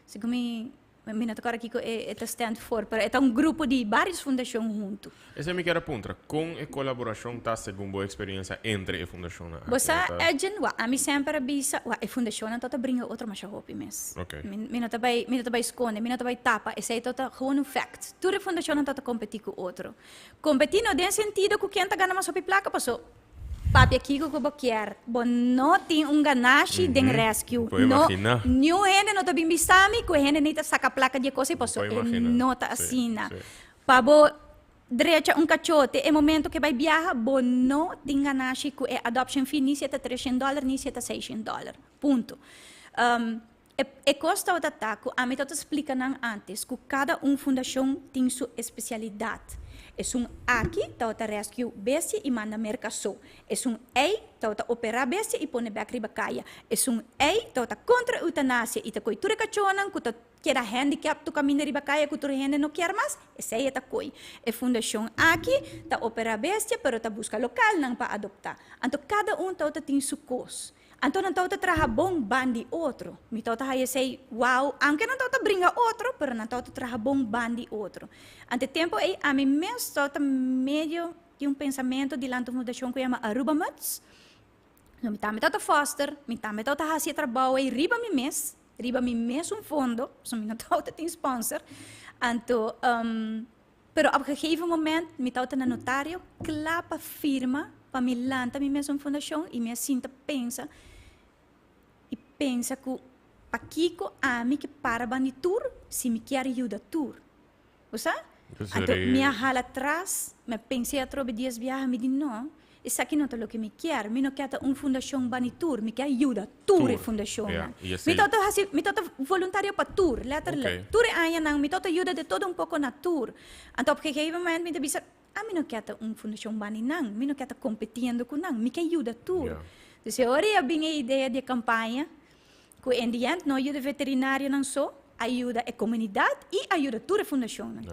segun mi mi no ta kòrda kiko e e ta stand for, pero e ta un grupo di barios fundashon huntu. Esei mi kier a puntra, kon e kolaborashon ta segun bo eksperensia entre e fundashonnan aki? Bo sa, Edjean, wak, ami semper a bisa, wak, e fundashonnan ta ta bringa otro masha hopi mes. Mi mi no ta bai mi no ta bai skonde, mi no ta bai tapa, esei ta ta gewoon un fact. Tur e fundashonnan ta ta kompetí ku otro. Competi no den sentido cu ken ta gana mas hopi placa paso papia kico cu bo kier bo no tin un ganashi den rescue no niun hende no ta bin bisa mi cu e hende ni ta saca placa di e cosa paso e no ta asina pa bo drecha un cachote e momento cu e bay biaha bo no tin ganashi cu e adoption fee ni si e ta treshen dollar ni si e ta seishen dollar punto. E kos tabata ta ku ami tabata splika nan antes ku kada un fundashon tin su espesialidat. Esun aki tabata rescue bestia i manda merka so. Esun ei tabata operá bestia i pone bèk riba kaya. Esun ei tabata kontra eutanasia i ta koi tur e kachónan ku ta keda handicap tur kaminda riba kaya ku tur hende no kier mas, esei e ta koi. E fundashon aki ta operá bestia pero ta buska lokalnan pa adoptá. Anto kada un tabata tin su kos. Anto nan tabata traha bon ban di otro. Mi tabata haya esei wow, aunke nan tabata bringa otro, pero nan tabata traha bon ban di otro. Ante tempo ei ami mes tabata medio di un pensamento dilanti un fundashon ku yama Aruba Muts. No, mi tambe tabata foster, mi tambe tabata hasi e trabou ei riba mi mes, riba mi mesun fondo, pasobra mi no tabata tin sponsor. Anto, pero op gegeven moment mi tabata na notario kla pa firma pa mi lanta mi mesun fundashon i mi a sinta pensa i pensa ku pakiko ami ke para bandi tur si mi kier yuda tur. Bo sa? Anto mi a hala tras, mi a pens'é atrobe dies biaha, mi di no, esaki no ta loke mi kier, mi no kier ta un fundashon bani tur, mi kier yuda tur e fundashonnan. Mi tabata hasi, mi tabata voluntario pa tur, letterlijk. Tur e añanan mi tabata yuda de todo un poko na tur. Anto op gegeven moment mi ta bisa, ami no kier ta un fundashon bani nan, mi no kier ta kompetiendo ku nan, mi kier yuda tur. Dus e ora ei a bin e idea di e kampaña, ku in the end no a yuda veterinarionan so, a yuda e komunidat i a yuda tur e fundashonnan.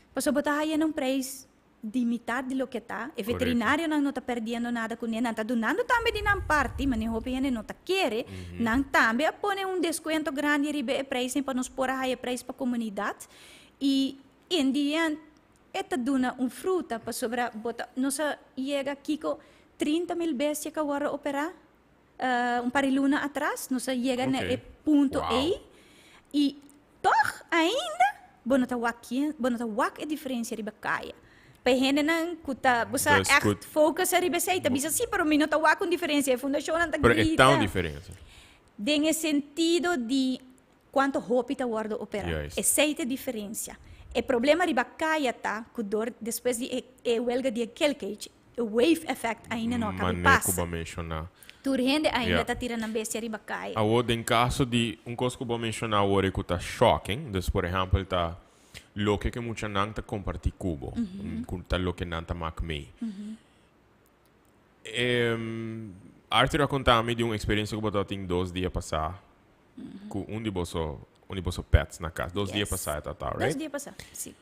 Pasobra bo ta haya nan prijs di mitad di loke ta. E veterinarionan no ta perdiendo nada kuné, nan ta dunando tambe di nan parti, manera hopi hende no ta kere. Nan tambe a pone un deskuento grandi riba e prijsnan pa nos por a haya prijs pa komunidat. I in the end e ta duna un fruta pasobra bo ta, nos a yega kiko 30.000 bestia ku a wòrdu operá un par di luna atras, nos a yega na e punto ei i tòg ainda bo no ta wak kien, bo no ta wak e diferensia riba kaya. Pa e hendenan ku ta, bo sa ègt focus ariba esei ta bisa si, pero mi no ta wak un diferensia, e fundashonnan ta grita. Pero e ta un diferensia. Den e sentido di Cuanto hopi ta wordo opera. Esey ta e diferencia. E problema riba kaya ta ku dor despues di e e welga di e kill cage, e wave effect ainda no a kaba Mané ku pasa. bo a menshoná. Tur hende ainda ta tira nan bestia riba kaya. Awor den kaso di un kos ku bo a menshoná awor e ku ta shocking, dus por ehèmpel ta loke ku e muchanan ta kompartí ku bo, ku ta loke nan ta mak mee. Arthur a konta mi di un eksperensia ku bo tabatin dos dia pasá ku un di boso un di boso pets na kas. Dos dia pasá e tabata, right? Dos dia pasá, si.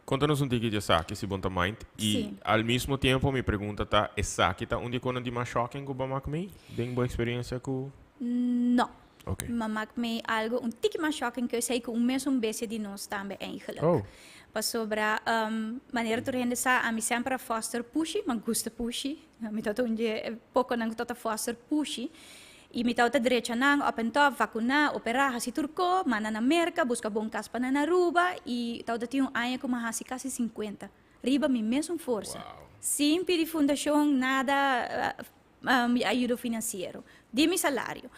Konta nos un tiki di esaki si bo ta mind. I al mismo tiempo mi pregunta ta, esaki ta un di e konan di mas shocking ku bo a mak mee den bo eksperensia ku. No. Ok. Mi a mak mee algo un tiki mas shocking ku esei ku un mesun bestia di nos tambe eigenlijk. Oh. Pasobra manera tur hende sa ami semper a foster pushi, mi a gusta pushi. Mi tabata un di e pokonan ku tabata foster pushi. I mi tabata drecha nan op en top, vakuná, operá, hasi tur ko, manda na Merka, buska bon kas pa nan na Aruba i tabata tin un aña ku mi a hasi kasi sinkuenta riba mi mesun forsa, sin pidi fundashon nada ayudo finansiero di mi salario.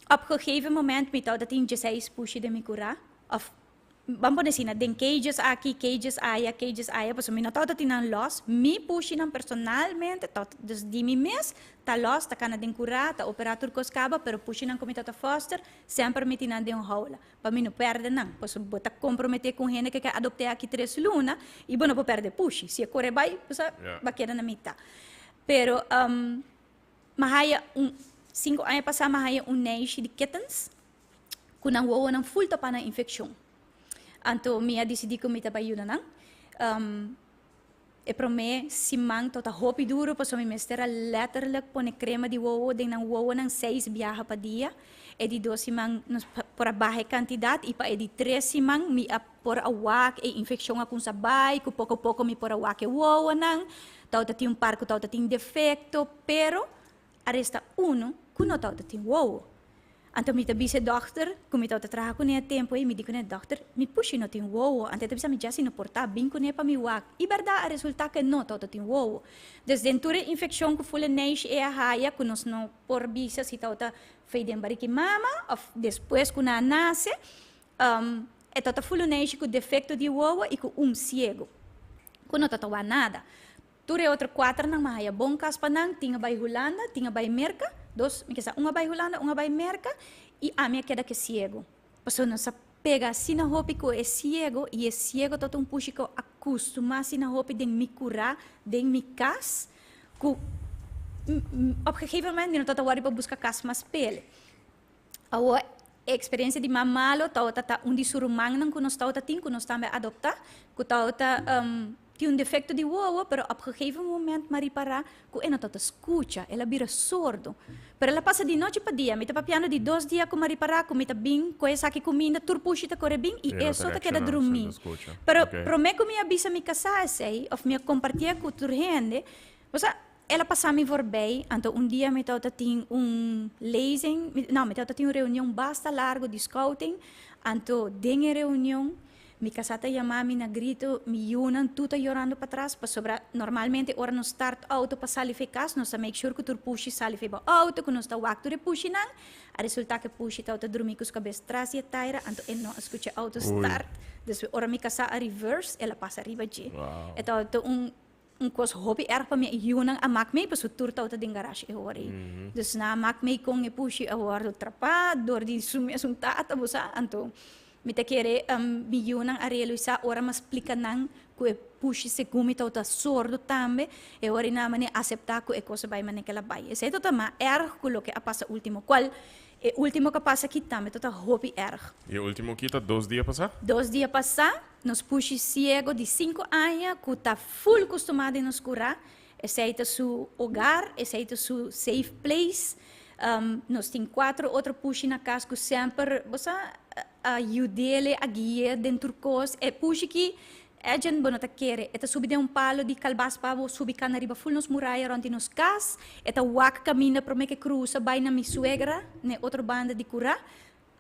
Op gegeven moment mi tabata tin dieseis pushi den mi kurá òf Ban pone asina, den cages aki, cages aya, cages aya, pasobra mi no tabata tin nan los. Mi pushinan personalmente, tabata, dus di mi mes, ta los, ta kana den kurá, ta operá tur kos kaba, pero pushinan ku mi tabata foster, semper mi tin nan den un houla, pa mi no pèrdè nan. Pasobra bo ta komprometé ku un hende ku ke adopt'é aki tres luna, i bo no por pèrdè pushi. Si e kore bai, bo sa, bo a keda na mitá. Pero, mi a haya un, 5 aña pasá mi a haya un neishi di kittens, ku nan wowonan ful topá na infekshon. Anto mi a disidí ku mi ta bai yuda nan. E promé siman tabata hopi duru pasobra mi mester a lèterlik pone krema di wowo den nan wowonan seis biaha pa dia. E di dos siman nos por a baha e kantidat i pa e di tres siman mi a por a wak e infekshon a kumsa bai ku poko poko mi por a wak e wowonan. Tabata tin un par ku tabata tin defekto pero a resta unu ku no tabata tin wowo. Anto mi ta bisa e dòkter ku mi tabata traha kuné e tempu ei, mi di kuné, Dòkter, mi pushi no tin wowo. Anto e ta bisa mi, Jessy, no por ta, bin kuné pa mi wak. I bèrdat a resultá ku e no tabata tin wowo. Dus den tur e infekshon ku ful e neishi e a haya, ku nos no por bisa si tabata fei den bariki mama òf despues ku nan a nase, e tabata ful un neishi ku defekto di wowo i ku un siegu, ku no tabata wak nada. Tur e otro kuaternan m'a haya bon kas pa nan, tin a bai Hulanda, tin a bai Merka, dos, mi ke sa un a bai Hulanda, un a bai Merka, i ami a keda ku e siego. Pasobra nos a pega asina hopi ku e siego i e siego tabata un pushi ku a kustumá asina hopi den mi kurá, den mi kas, ku op gegeven moment mi no tabata wòrdu pa buska kas mas p'el. Awor, e eksperensia di mas malo tabata ta un di su rumannan ku nos tabata tin, ku nos tambe a adoptá, ku tabata tin un defekto di wowo, pero op gegeven moment m'a ripará ku e no tabata skucha, el a bira sordo. Pero el a pasa di nochi pa dia, mi ta papiando di dos dia ku m'a ripará ku mi ta bin ku esaki kuminda, tur pushi ta kore bin i e so ta keda drumí. Pero promé ku mi a bisa mi kasá esei òf mi a kompartié ku tur hende, bo sa, El a pasa mi voorbij, anto un dia mi tabata tin un lezing, no, mi tabata tin un reunion basta largo di scouting, anto den e reunion mi casá ta yama mi na grito, mi yunan tur ta yorando patras, pasobra normalmente ora nos start auto pa sali f'e cas, nos ta make sure cu tur pushi sali f'e bo auto, cu nos ta wak tur e pushinan, a resulta cu e pushi tabata drumi cu su cabes tras di e taira, anto e no a scucha e auto start, despues ora mi casá a reverse, el a pasa riba dje. E tabata un. Un kos hopi erg pa mi yunan a mak mei pasobra tur tabata den garashi e ora ei. Dus nan a mak mei kon e pushi a wòrdu trapá dor di su mesun tata, bo sa. Anto mi ta kere mi yunan a realisá ora mi a splika nan ku e pushi segun mi tabata sordo tambe, e ora ei nan a manera aseptá ku e kos a bai manera ku el a bai. Esei tabata mas erg ku loke a pasa último, kual e último ku a pasa aki tambe tabata hopi erg. E último ki ta dos dia pasá? Dos dia pasá. Nos pushi siego di 5 aña ku ta full kustumá den nos kurá. Esei ta su hogar, esei ta su safe place. Nos tin kuater otro pushi na kas ku semper, bo sa, a yud'é, a gui'é den tur kos. E pushi ki, Edjean, bo no ta kere. E ta subi den un palo di kalbas pa bo subi kana riba full nos muraya rònt di nos kas. E ta wak kaminda promé ku e krusa bai na mi suegra, na e otro banda di kurá.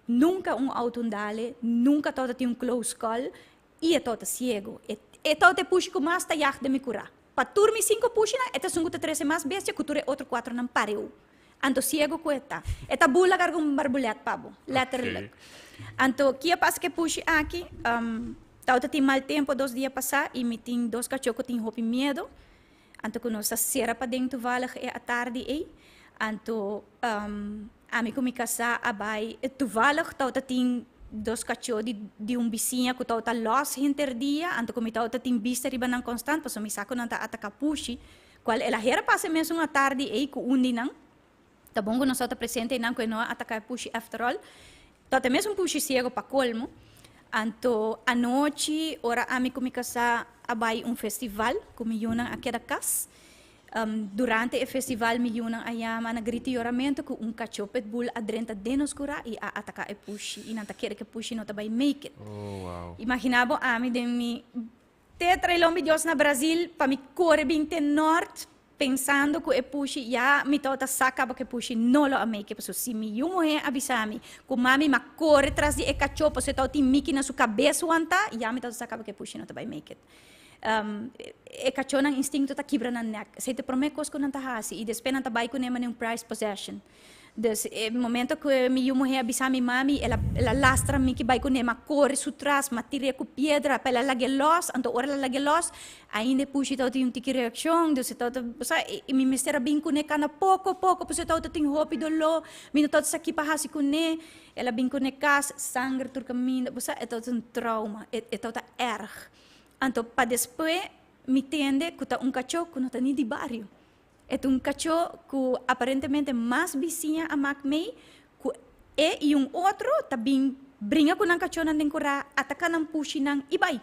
Nunka un auto dal e, nunka tabata tin un close call i e tabata siego. E tabata e pushi ku mas ta yag den mi kurá. Pa tur mi sinku pushinan, e ta esun ku ta trese mas bestia ku tur e otro kuatronan pareu. Anto siego ku e ta. E ta bula karga un barbulèt pa bo, letterlijk. Anto, ki a pasa ku e pushi aki? Tawata tin mal tempu 2 dia pasá i mi tin dos kachó ku tin hopi miedu. Anto ku nos a sera paden toevallig e atardi ei. Anto ami ku mi kasá a bai toevallig tawata tin dos kachó di un bisiña ku tawata lòs henter dia. Anto ku mi tawata tin bista riba nan konstant pasobra mi sa ku nan ta ataká pushi. Kual el a hera pasa e mesun atardi ei ku un di nan. Ta bon ku nos tawata presente einan ku e no a ataká e pushi after all. Tawata e mesun pushi siego pa kolmo. Anto anochi ora ami ku mi kasá a bai un festival ku mi yunan a keda kas. Durante e festival mi yunan a yama na grita yoramentu ku un kachó pitbull a drenta den nos kurá i a ataká e pushi i nan ta kere ku e pushi no ta bai make it. Oh, wow. Imaginá bo ami den mi te trailon mi Dios na Brazil pa mi kore bin te nort pensando ku e pushi ya mi tabata sa kaba ku e pushi no lo a make it pasobra si mi yu muhé a bisa mi ku mami m'a kore tras di e kachó pasobra e tabatin miki na su kabes wanta, ya mi tabata sa kaba ku e pushi no ta bai make it. E kachónan instinto ta kibra nan nek. Esei ta e promé kos ku nan ta hasi i despues nan ta bai kuné manera un prized possession. Dus e momento ku mi yu muhé a bisa mi mami, el a el a lastra mi ki bai kuné, m'a kore su tras, m'a tir'é ku piedra pa el a lag'é lòs, anto ora el a lag'é lòs, ainda e pushi tabata tin un tiki reakshon, dus e tabata, bo sa, i mi mester a bin kuné kana poko poko pasobra e tabata tin hopi doló, mi no tabata sa ki pa hasi kuné, el a bin kuné kas, sanger tur kaminda, bo sa, e tabata un trauma, e e tabata erg. Anto pa despues mi tende ku ta un kachó ku no ta ni di bario. E ta un kachó ku aparentemente mas bisiña a mak mei ku e i un otro ta bin bringa ku nan kachónan den kurá, ataká nan pushinan i bai.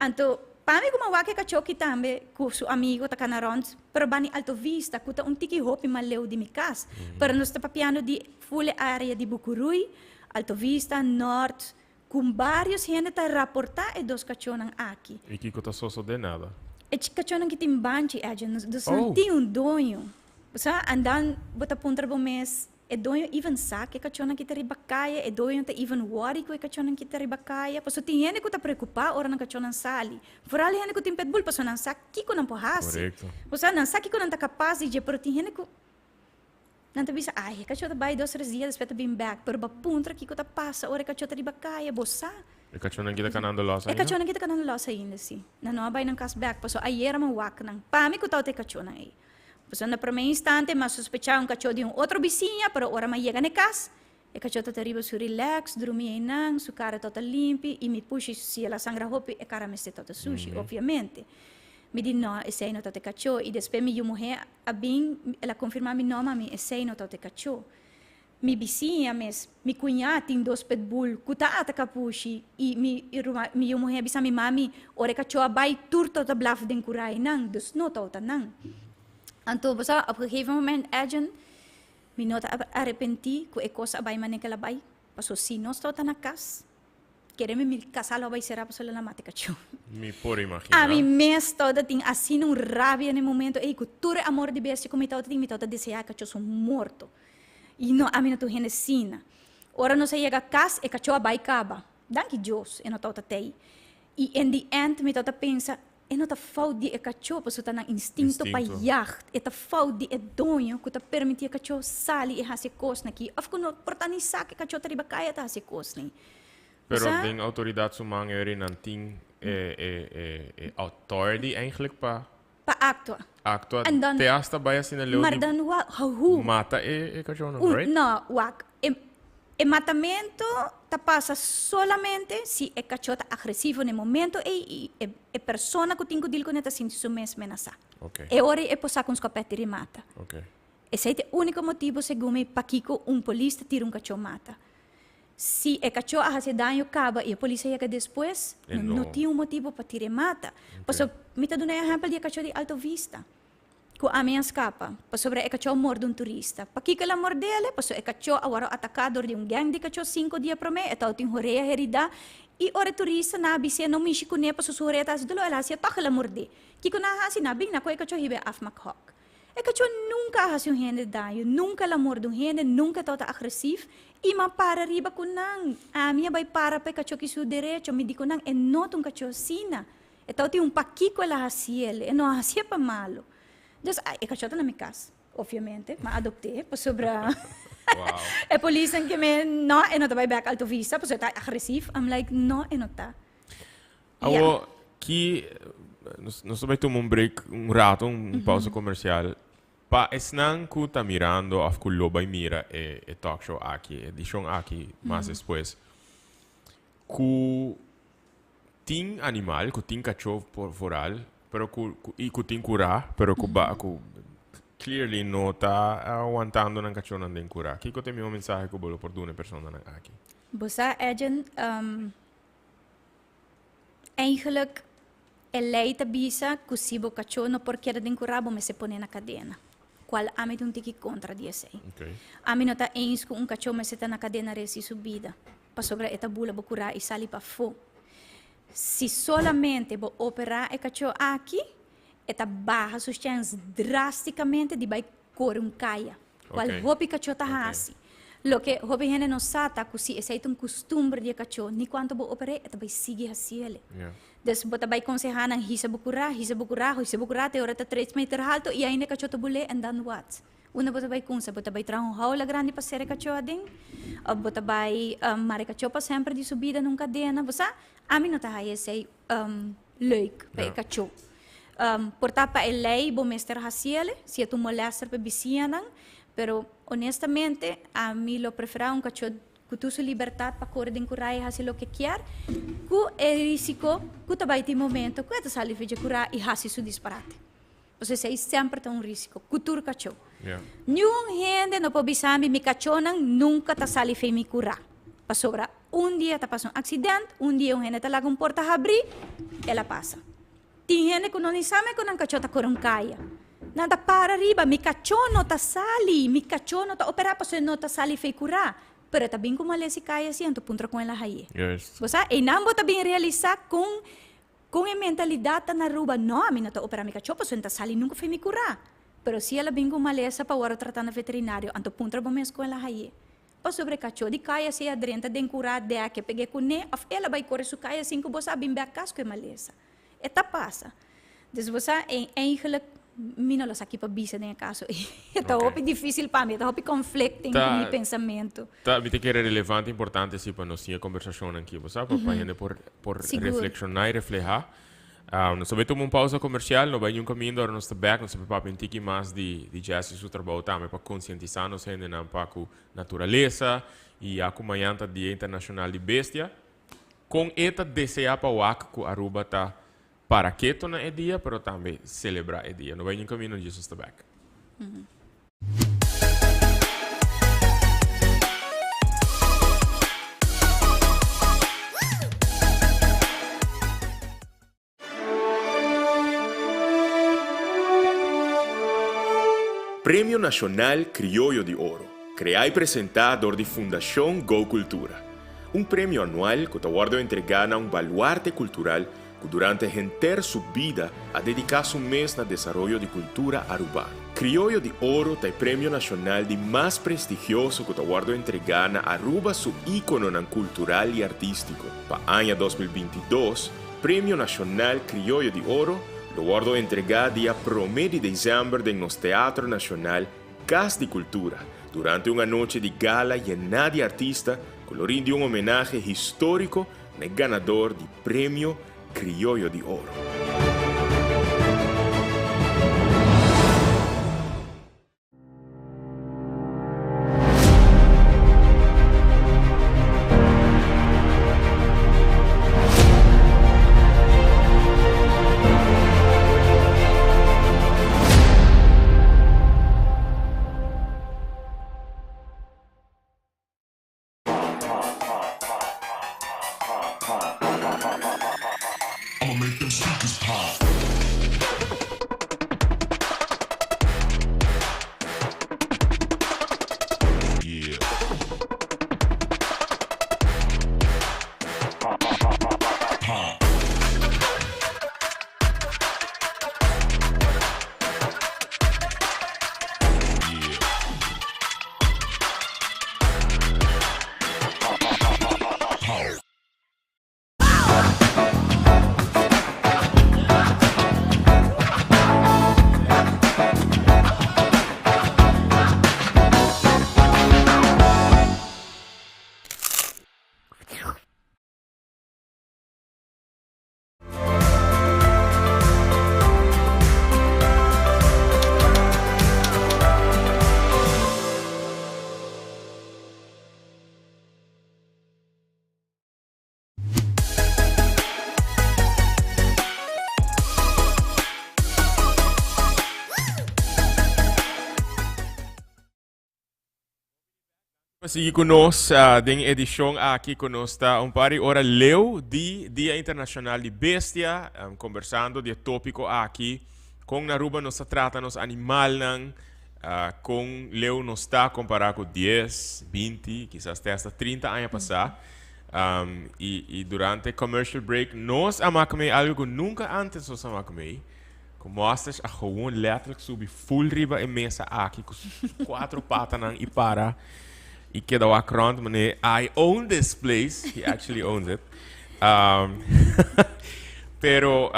Anto, pa mi ku mi a wak e kachó aki tambe ku su amigo ta kana rònt, pero bani Alto Vista ku ta un tiki hopi mas leu di mi kas. Pero nos ta papiando di ful e área di Bukurui, Alto Vista, Nort, Ku bários hende ta raportá e dos kachónan aki. I kiko ta sosodé? Nada. E kachónan ki tin banchi, Edjean, dus nan tin un doño. Bo sa, andan bo ta puntra bo mes, e doño even sa ku e kachónan ki ta riba kaya? E doño ta even wòri ku e kachónan ki ta riba kaya? Pasobra tin hende ku ta preokupá ora nan kachónan sali. Foral hende ku tin pitbull, pasobra nan sa kiko nan por hasi. Bo sa, nan sa kiko nan ta kapas di dje, pero tin hende ku. Nan ta bisa, Ai, e kachó ta bai dos, tres dia, despues ta bin bèk. Pero bo a puntra kiko ta pasa ora e kachó ta riba kaya, bo sa. E kachónan ki ta kanando lòs ainda? E kachónan ki ta kanando lòs ainda, sí. Nan no a bai nan kas bèk, pasobra ayera mi a wak nan. Pa mi ku tabata e kachónan ei. Pasobra na promé instante mi a sospechá un kachó di un otro bisiña, pero ora mi a yega na e kas, e kachó tabata riba su rilèks, drumí einan, su kara tabata limpi i mi pushi si el a sangra hopi, e kara mester tabata sushi, opviamente. Mi di, No, esei no tabata e kachó. I despues mi yu muhé a bin, el a konfirmá mi, No, mami, esei no tabata e kachó. Mi bisiña mes, mi kuñá tin dos pitbull ku ta ataká pushi i mi ruman, mi yu muhé a bisa mi, Mami, ora e kachó a bai tur tabata blaf den kurá einan, dus no tabata nan. Anto bo sa, op gegeven moment, Edjean, mi no ta arepentí ku e kos a bai manera ku el a bai, pasobra si nos tabata na kas, Kere mi mi kasá lo a bai será pasobra lo a mata e kachó. Mi por imaginá. Ami mes tabata tin asina un rabia na e momento ei ku tur e amor di bestia ku mi tabata tin, mi tabata deseá e kachó su morto. I no, ami no ta un hende asina. Ora nos a yega kas, e kachó a bai kaba. Danki Dios e no tabata tei. I in the end mi tabata pensa, e no ta fout di e kachó pasobra ta nan instinto pa yagt. E ta fout di e doño ku ta permití e kachó sali i hasi e kosnan akí. Òf ku no por ta ni sa ku e kachó ta riba kaya ta hasi e kosnan. Pero den outoridat su man eri nan tin e e e e authority eigenlijk pa. Pa aktua. Aktua te hasta bai asina leu di mata e e kachónan, right? No, wak. E e matamento ta pasa solamente si e kachó ta agresivo na e momento ei i e e persona ku tin ku dil kuné ta sinti su mes menasá. E ora ei e por saka un skopèt i rimata. Esei ta e úniko motibu segun mi pakiko un polis ta tira un kachó mata. Si e kachó a hasi e daño kaba i e polis a yega despues, no no tin un motibu pa tira e mata. Pasobra mi ta duna e ehèmpel di e kachó di Alto Vista ku ami a skapa pasobra e kachó a morde un turista. Pakiko el a mord'é el? Pasobra e kachó a wòrdu ataká dor di un gèng di kachó 5 dia promé, e tabatin horea heridá i ora e turista nan a bis'é no mishi kuné pasobra su horea ta hasi doló, el a hasié tòg el a mord'é. Kiko nan a hasi? Nan a bin nan kohe e kachó hiba e afmaakhok. E kachó nunka a hasi un hende daño, nunka el a morde un hende, nunka e tabata agresief i m'a para riba ku nan. Ami a bai para pa e kachó ki su derecho, mi di ku nan e no ta un kachó asina. E tabatin un pakiko el a hasi el, e no a hasié pa malu. Dus e kachó ta na mi kas, obviamente, m'a adopt'é pasobra. Wow. E polisnan ke me no e no ta bai bek Alto Vista pasobra e ta agresief. I'm like no e no ta. Awo ki nos nos ta bai tuma un break un rato un pausa comercial pa esnan ku ta mirando of ku lo bai mira e e talk show aki e edicion aki mas despues ku tin animal ku tin kacho por vooral pero ku ku i ku tin kura pero ku ba ku clearly no ta awantando nan kachonan den kura kiko ta e miho mensahe ku bo lo por duna e personanan aki? Bo sa Edjean Eigenlijk e lei ta bisa ku si bo kachó no por keda den kurá bo mester pone na kadena. Kual ami ta un tiki kontra di esei. Ami no ta eens ku un kachó mester ta na kadena res di su bida, pasobra e ta bula bo kurá i sali pafó. Si solamente bo operá e kachó aki, e ta baha su chèns drástikamente di bai kore un kaya. Cual hopi cachó ta haci. Loke hopi hende no sa ta cu si esey ta un custumber di e cachó, ni cuanto bo oper'é, e ta bay sigui haciele. Dus bo ta bay conseha nan hisa bo cura, hisa bo cura, hisa bo cura te ora ta tres meter halto y ainda e cachó ta bul'é and dan what? Unda bo ta bay cunsa? Bo ta bay traha un haula grandi pa cera e cachó aden? Of bo ta bay mara e cachó pa semper di su bida na un cadena? Bo sa, ami no ta haya esey leuk pa e cachó. Por ta pa e ley bo mester haciele, si e ta un molester pa e bisiñanan, pero honestamente ami lo prefera un cachó cu tur su libertad pa core den cura y haci loke kier, cu e risico cu ta bay tin momento cu e ta sali for dje cura y haci su disparate. Pasobra esey semper ta un risico cu tur cachó. Niun hende no por bisa mi, mi cachónan nunca ta sali for mi cura, pasobra un dia ta pasa un accident, un dia un hende ta laga un porta habri, el a pasa. Tin hende ku no ni sa me ku nan kachó ta kore un kaya. Nan ta para riba, mi kachó no ta sali, mi kachó no ta operá pasobra e no ta sali fei kurá. Pero e ta bin ku malesa i kaya si, anto puntra kon el a haye. Bo sa, einan bo ta bin realisá kon kon e mentalidat ta na Aruba, no, ami no ta operá mi kachó pasobra e no ta sali nunka fei mi kurá. Pero si el a bin ku malesa pa wòrdu tratá na veterinario, anto puntra bo mes kon el a haye. Pasobra e kachó di kaya si a drenta den kurá dèk e peg'é kuné òf el a bai kore su kaya sin ku bo sa bin bèk kas ku e malesa. E ta pasa. Dus bo sa eigenlijk mi no lo sa ki pa bisa den e kaso ei. E ta hopi difísil pa mi, e ta hopi conflicting ku mi pensamentu. Ta mi ta kere relevante i importante si pa nos tin e kombersashonnan aki, bo sa, pa pa hende por por reflekshoná i reflehá. Nos ta bai tuma un pausa komersial, no bai niun kaminda, ora nos ta bèk nos ta bai papia un tiki mas di di Jessy su trabou tambe pa konsientisá nos hendenan pa ku naturalesa i ya ku mañan ta Dia Internashonal di Bestia. Kon e ta deseá pa wak ku Aruba ta para keto na e dia pero tambe selebrá e dia. No bai niun kaminda, Jesus ta bèk. Premio Nacional Crioyo di Oro, crea y presenta dor di Fundacion Go Cultura. Un premio anual cu ta wordo entrega na un baluarte cultural cu durante henter su bida a dedica su mes na desaroyo di cultura Arubano. Crioyo di Oro ta e premio nacional di mas prestigioso cu ta wordo entrega na Aruba su icononan cultural y artistico. Pa aña 2022, Premio Nacional Crioyo di Oro lo wordo entrega dia prome di december den nos Teatro Nacional Cas di Cultura durante un anochi di gala yena di artista cu lo rindi un homenahe historico na e ganador di Premio Crioyo di Oro. Sigui ku nos den edishon aki ku nos ta un par di ora leu di Dia Internashonal di Bestia, kombersando di e tópiko aki, kon na Aruba nos ta trata nos animalnan, kon leu nos ta kompará ku dies, binti, kisas te hasta trinta aña pasá. I durante commercial break nos a mak mei algu ku nunka ántes nos a mak mei. Ku Mosters a gewoon letterlijk subi full riba e mesa aki ku su cuatro patanan i para i keda wak rond mane I own this place. He actually owns it. Pero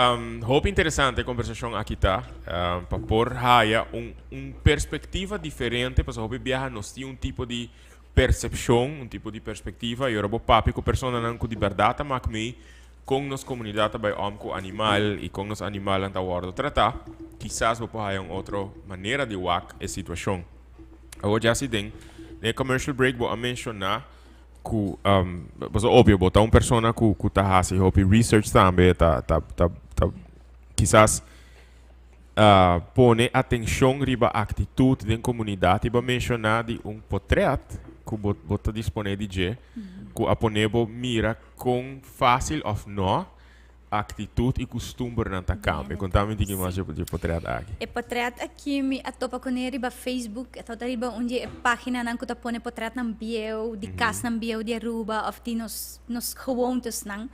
hopi interesante e conversacion aki ta pa por haya un un perspectiva diferente pasobra hopi biaha nos tin un tipo di percepcion, un tipo di perspectiva y ora bo papia cu personanan cu di berdad ta mak mee Kon nos komunidat ta bai om ku animal i kon nos animalnan ta wòrdu tratá, kisas bo por haya un otro manera di wak e situashon. Awor Jessy, den e commercial break bo a menshoná ku, pasobra obvio bo ta un persona ku ku ta hasi hopi research tambe, ta ta ta ta kisas pone atenshon riba aktitut den komunidat i bo a menshoná di un potrèt ku bo bo ta disponé di dje ku a pone bo mira Kon fásil òf nò aktitut i kustumbernan ta kambia? Konta mi un tiki mas dje potrèt aki. E potrèt aki mi a topa kuné riba Facebook. E tabata riba un di e páginanan ku ta pone potrètnan bieu, di kasnan bieu di Aruba òf di nos nos gewontesnan.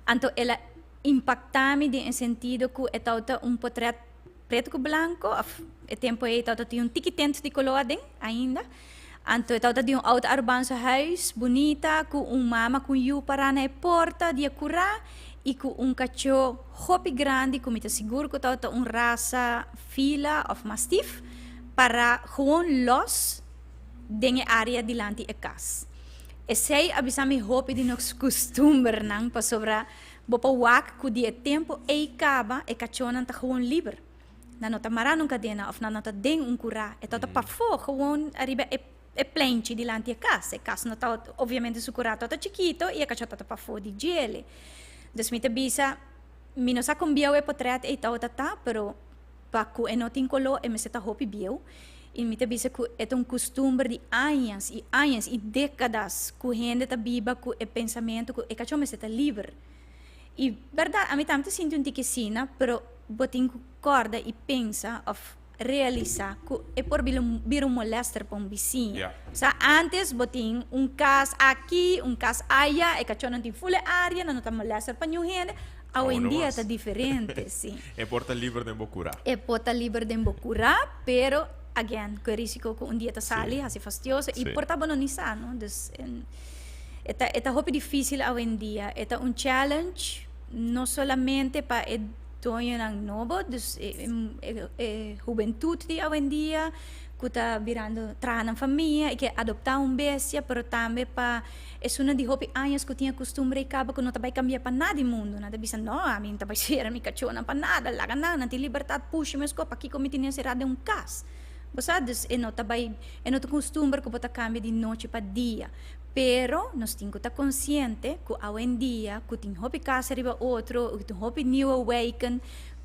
Anto el a impaktá mi den e sentido ku e tabata un potrèt pretu ku blanko òf e tempu ei tabata tin un tiki tint di koló aden ainda. Anto e tabata di un oud Arubaanse huis bunita ku un mama ku un yu pará na e porta di e kurá i ku un kachó hopi grandi ku mi ta sigur ku tabata un rasa fila òf mastif pará gewoon lòs den e área dilanti e kas. Esei a bisa mi hopi di nos kustumbernan pasobra bo por wak ku di e tempu ei kaba e kachónan ta gewoon liber. Nan no ta mará na un kadena òf nan no ta den un kurá. E tabata pafó, gewoon ariba e e plenchi dilanti e kas. E kas no tabata, obviamente su kurá tabata chikito i e kachó tabata pafó di djele. Dus mi ta bisa, mi no sa kon bieu e potrèt ei tabata ta, pero pa ku e no tin koló e mester ta hopi bieu. I mi ta bisa ku e ta un kustumber di añas i añas i dékadas ku hende ta biba ku e pensamentu ku e kachó mester ta liber. I bèrdat, ami tambe ta sinti un tiki asina, pero bo tin ku kòrda i pensa òf realisá ku e por bira un molèster pa un bisiña. Sa ántes bo tin un kas aki, un kas aya, e kachónan tin ful e área, nan no ta molèster pa niun hende. Awendia ta diferente, sí. E por ta liber den bo kurá. E por ta liber den bo kurá, pero again, ku e risiko ku un dia ta sali, hasi fastioso i por ta bo no ni sa, no? Dus. E ta e ta hopi difícil awendia. E ta un challenge no solamente pa e doñonan nobo, dus e e e hubentud di awendia ku ta birando traha nan famia i ke adoptá un bestia, pero tambe pa esunnan di hopi años ku tin e kustumbre i kaba ku no ta bai kambia pa nada di mundu. Nan ta bisa, no, ami no ta bai sera mi kachónan pa nada, laga nan, nan tin libertat pushi meskos, pakiko mi tin enserá den un kas? Bo sa, dus e no ta bai, e no ta kustumber ku bo ta kambia di nochi pa dia. Pero nos tin ku ta konsiente ku awendia ku tin hopi kas riba otro, ku tin hopi nieuwe wijken,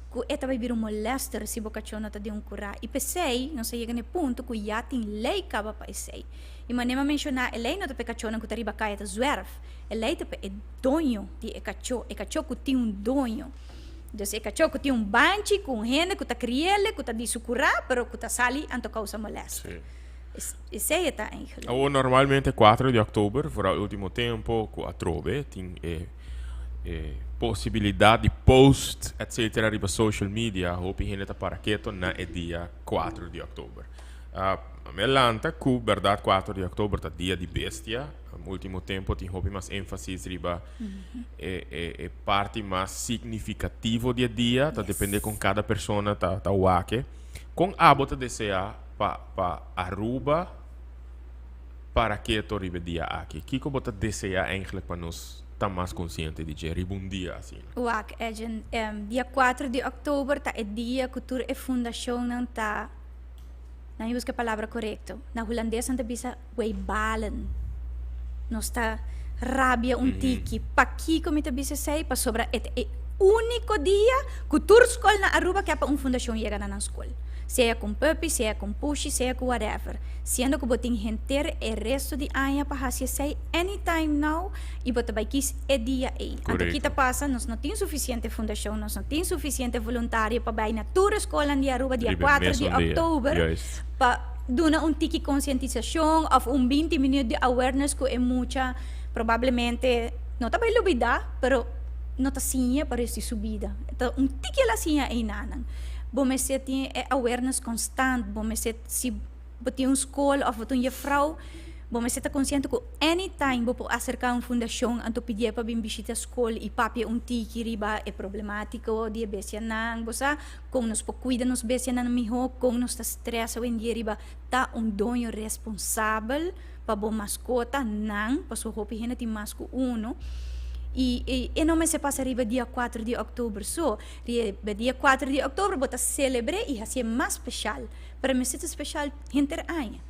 ku e ta bai bira un molester si bo kachó no ta den un kurá. I p'esei nos a yega na e punto ku ya tin lei kaba pa esei. I manera mi a menshoná, e lei no ta pa e kachónan ku ta riba kaya ta zwerf, e lei ta pa e doño di e kachó, e kachó ku tin un doño. Dus e kachó ku tin un banchi ku un hende ku ta kriele, ku ta di su kurá, pero ku ta sali anto kousa molester. Esei e ta eigenlijk. Awor normalmente 4 di oktober, vooral ultimo tempo ku atrobe tin e e posibilidad di post etcetera riba social media, hopi hende ta para keto na e dia 4 di oktober. Mi a lanta ku berdad 4 di oktober ta dia di bestia, ultimo tempo tin hopi mas énfasis riba e e e parti mas significativo di e dia, ta depende kon kada persona ta ta wak e. Kon abo ta desea pa pa Aruba para keto riba e dia aki? Kiko bo ta desea eigenlijk pa nos ta mas konsiente di dje riba un dia asina? Wak, Edjean, dia kuater di oktober ta e dia ku tur e fundashonnan ta, nan mi buska e palabra korekto, na hulandes nan ta bisa wij balen. Nos ta rabia un tiki. Pakiko mi ta bisa esei? Pasobra e ta e. úniko dia ku tur skol na Aruba ke pa un fundashon yega na nan skol. Sea ku puppy, sea ku pushi, sea ku whatever. Siendo ku bo tin henter e resto di aña pa hasi esei anytime now i bo ta bai kies e dia ei. Anto kiko ta pasa, nos no tin sufisiente fundashon, nos no tin sufisiente voluntario pa bai na tur skolnan di Aruba dia Riba 4 di mesun dia. òktober pa duna un tiki konsientisashon òf un 20 minüt di awareness ku e mucha probablemente no ta bai lubidá, pero no ta siña pa resto di su bida. Ta un tiki el a siña einan. Bo mester tin e awareness constant, bo mester, si bo tin un skol òf bo tin un juffrouw, bo mester ta konsiente ku anytime bo por aserká un fundashon anto pidié pa bin bishita skol i papia un tiki riba e problemátiko di e bestianan. Bo sa kon nos por kuida nos bestianan mihó, kon nos ta stress awendia riba ta un doño responsabel pa bo maskota nan, pasobra hopi hende tin mas ku uno. I e no mester pasa riba dia 4 di òktober so. Riba dia 4 di òktober bo ta selebr'é i hasié mas speshal, pero mester ta speshal henter aña.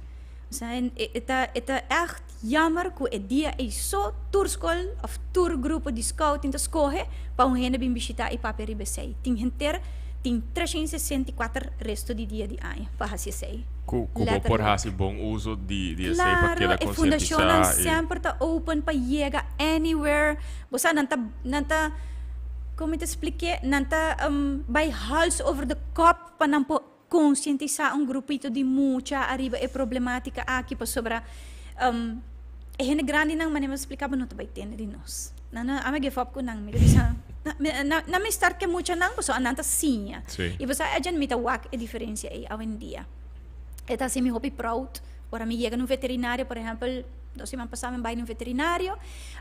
Osea, e ta ègt jammer ku e dia ei so tur skol òf tur grupo di scouting ta skohe pa un hende bin bishitá i papia riba esei. Tin henter tin 364 resto di dia di aña pa hasi esei. Ku bo por hasi bon uso di esei pa Claro, keda e fundashonnan konsientisá i semper ta open pa yega anywhere. Bo sa nan ta, kon mi ta splik'é, nan ta bai hals over de kop pa nan por konsientisá un grupito di mucha ariba e problemátika aki, pasobra e hende grandinan, manera mi a splika bo, no ta bai tende di nos. Nan no, ami a give up ku nan. Mi ta bisa nan mi start ku e muchanan pasobra nan ta siña. I bo sa ajen mi ta wak e diferensia ei awendia. E ta hasi mi hopi proud ora mi yega na un veterinario, por ehèmpel, 2 siman pasá mi bai na un veterinario,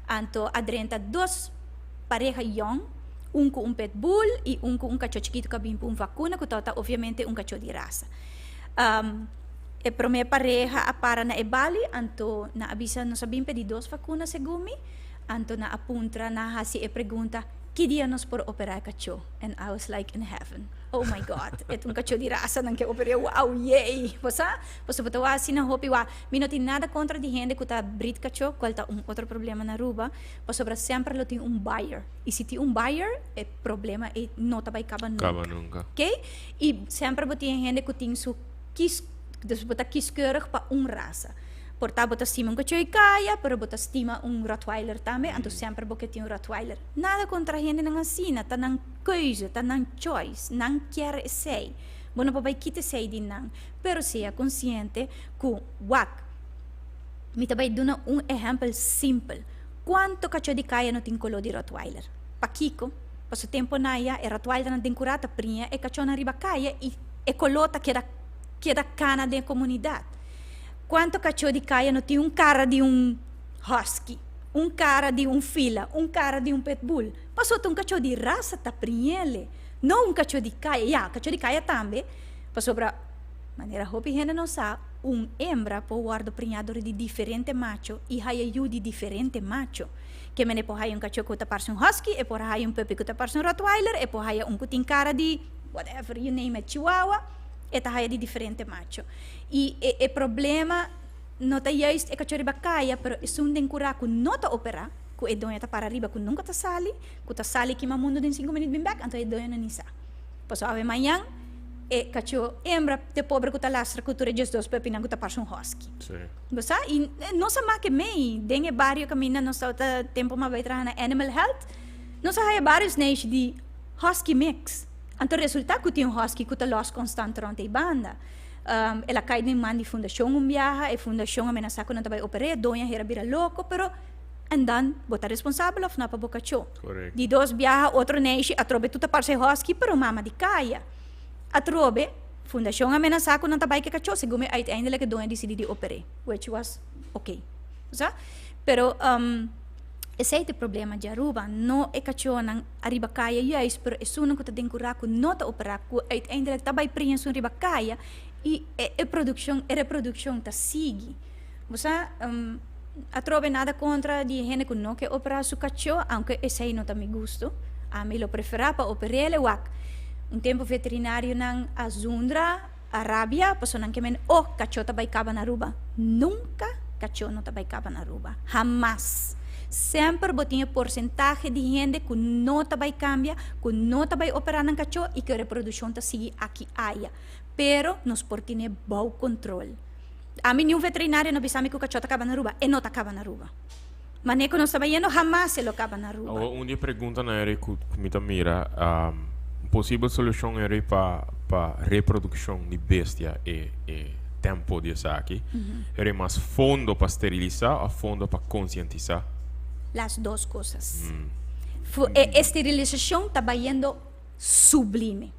anto a drenta dos pareha yòn, un ku un pitbull i un ku un kachó chikitu ku a bin pa un vakuna ku tabata obviamente un kachó di rasa. E promé pareha a para na e bali, anto nan a bisa nos a bin pidi dos vakuna segun mi, anto nan a puntra, nan a hasi e pregunta, ki dia nos por operá e kachó? And I was like in heaven. Oh my God, e ta un kachó di rasa nan ke oper'é, wow, yay! Bo sa? Pasobra bo ta wak asina hopi wak. Mi no tin nada kontra di hende ku ta breed kachó, kual ta un otro problema na Aruba, pasobra semper lo tin un buyer. I si tin un buyer, e problema ei no ta bai kaba nunka. Kaba nunka. Oké? I semper bo tin e hende ku tin su kies, dus bo ta kieskeurig pa un rasa. Por ta bo ta stima un kachó di kaya, pero bo ta stima un Rottweiler tambe, anto semper bo ke tin un Rottweiler. Nada kontra hendenan asina, ta nan keuze, ta nan choice, nan kier esei. Bo no por bai kita esei di nan, pero sea konsiente ku wak. Mi ta bai duna un ehèmpel simpel. Kuantu kachó di kaya no tin koló di Rottweiler? Pakiko? Paso temponan ya e Rottweilernan den kurá ta priña e kachónan riba kaya i e koló ta keda keda kana den e komunidat. Kuantu kachó di kaya no tin un kara di un husky, un kara di un fila, un kara di un pitbull? Pasobra ta un kachó di rasa ta priñ'ele, no un kachó di kaya. Ya, kachó di kaya tambe, pasobra manera hopi hende no sa, un hembra por wòrdu priñá dor di diferente macho i haya yu di diferente macho. Ke men e por haya un kachó ku ta parse un husky, e por haya un puppy ku ta parse un rottweiler, e por haya un ku tin kara di whatever you name it, chihuahua, e ta haya di diferente macho. I e problema no ta juist e kachó riba kaya, pero esun den kurá ku no ta operá, ku e doño ta para riba ku nunka ta sali, ku ta sali kima mundu den 5 minüt bin bèk, anto e doño no ni sa. Pasobra awe mañan e kachó hembra te pobre ku ta lastra ku tur e 12 puppynan ku ta parse un husky. Bo sa? I nos a make mei den e bario kaminda nos tabata tempu mas bai traha na Animal Health, nos a haya barios neishi di husky mix. Anto resulta ku tin un husky ku ta lòs konstant rònt ei banda. El a kai den man di fundashon un biaha, e fundashon a menasá ku nan ta bai oper'é, doña hera bira loko, pero en dan bo ta responsabel òf no pa bo kachó. Di dos biaha otro neishi atrobe tur ta parse husky, pero mama di kaya. Atrobe, fundashon a menasá ku nan ta bai ku e kachó, segun mi uiteindelijk e doña disidí di oper'é, which was okay. Bo sa? Pero esei ta e problema di Aruba, no e kachónan ariba kaya juist, pero esunnan ku ta den kurá ku no ta operá, ku uiteindelijk ta bai priña esun riba kaya i e produkshon, e reprodukshon ta sigui. Bo sa, atrobe nada kontra di e hende ku no ke operá su kachó, aunke esei no ta mi gusto. Ami lo preferá pa oper'é wak. Un tempu veterinarionan a zundra, a rabia, pasobra nan ke men, oh, kachó ta bai kaba na Aruba. Nunka kachó no ta bai kaba na Aruba. Hamas. Semper bo tin e porsentahe di hende ku no ta bai kambia, ku no ta bai operá nan kachó i ku e reprodukshon ta sigui aki aya. Pero nos por tine bou kontrol. Ami niun veterinario no bisa mi ku kachó ta kaba na Aruba. E no ta kaba na Aruba. Manera ku nos ta bayendo hamas e lo kaba na Aruba. Awor un di e preguntanan eri ku mi ta mira, un posibel solushon eri pa pa reprodukshon di bestia e e tempo di esaki, eri mas fondo pa sterilisá òf fondo pa konsientisá? Las dos kosas. E esterilisashon ta bayendo sublime.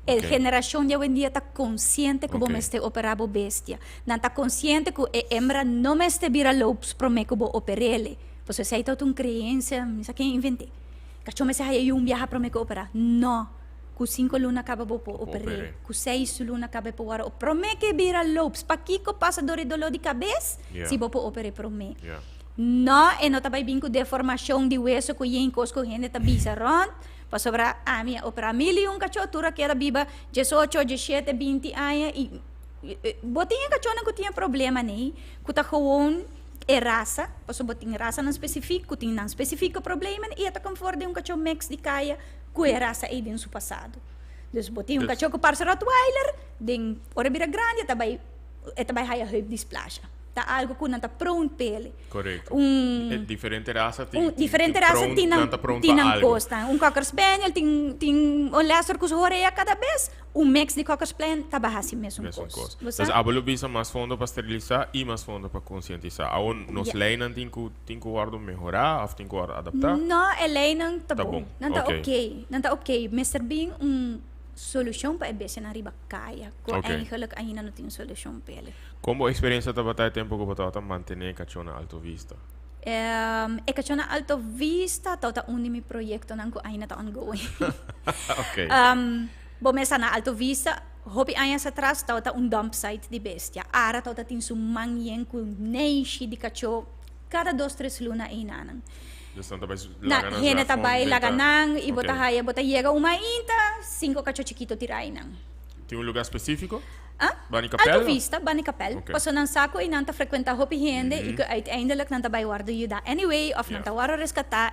E generashon di awendia ta konsiente ku bo mester operá bo bestia. Nan ta konsiente ku e hembra no mester bira loops promé ku bo oper'é. Pasobra esei ta un kreensia, mi sa ken invent'é. Kachó mester haya yu un biaha promé ku operá. No! Ku sinku luna kaba bo por oper'é. Ku seis luna kaba e por wòrdu operá. Promé ku e bira loops. Pakiko pasa dor e doló di kabes si bo por oper'é promé? No, e no ta bai bin ku deformashon di weso ku yen kos ku hende ta bisa rònt. Pasobra ami a operá mil i un kachó, tur a keda biba diesocho, dieshete, binti aña i bo tin e kachónan ku tin e problema nei, ku ta gewoon e rasa, pasobra bo tin rasanan spesifik ku tin nan spesifiko probleman i e ta konfor den un kachó mix di kaya ku e rasa ei den su pasado. Dus bo tin un kachó ku parse Rottweiler, den ora e bira grandi e ta bai e ta bai haya heupdysplasia. Ta algo ku nan ta prone p'el. Correcto. Un, e diferente raza tin, un, diferente raza tin, tin nan, prone tin pa nan algo. cosnan. Un cocker spaniel tin, tin un lester cu su horea cada bes. Un mix di cocker spaniel ta baha si mesun Mesun cos. cos. Bo Dus sa? abo lo bisa mas fondo pa steriliza y mas fondo pa concientiza. Awor nos Ja. leynan tin cu tin cu wordo mehora of tin cu wordo adapta? No, e leynan ta Ta bon. bon, Nan ta ok. ok. Nan ta ok. Mester bin un solucion pa e bestianan riba caya. Cu Ok. eigenlijk ainda no tin un solucion p'ele. Kon bo eksperensia tabata e tempu ku bo tabata mantené e kachó na Alto Vista? E kachó na Alto Vista tabata un di mi proyektonan ku ainda ta ongoing. Ok. Bo mester na Alto Vista, hopi añas atras tabata un dump site di bestia. Ara tabata tin su man yen ku neishi di kachó kada dos tres luna einanan. Dus nan ta bai Na, laga nan hende ta zafon bai laga benta. nan i bo ta Ok. haya, bo ta yega un mainta, sinku kachó chikito tira einan. Tin un lugá spesífiko? Ah? Bani Kapel? Alto Vista, Bani Kapel. Ok. Paso nan sa ku einan ta frekuentá hopi hende i ku uiteindelijk nan ta bai wòrdu yuda anyway òf nan ta wòrdu reskatá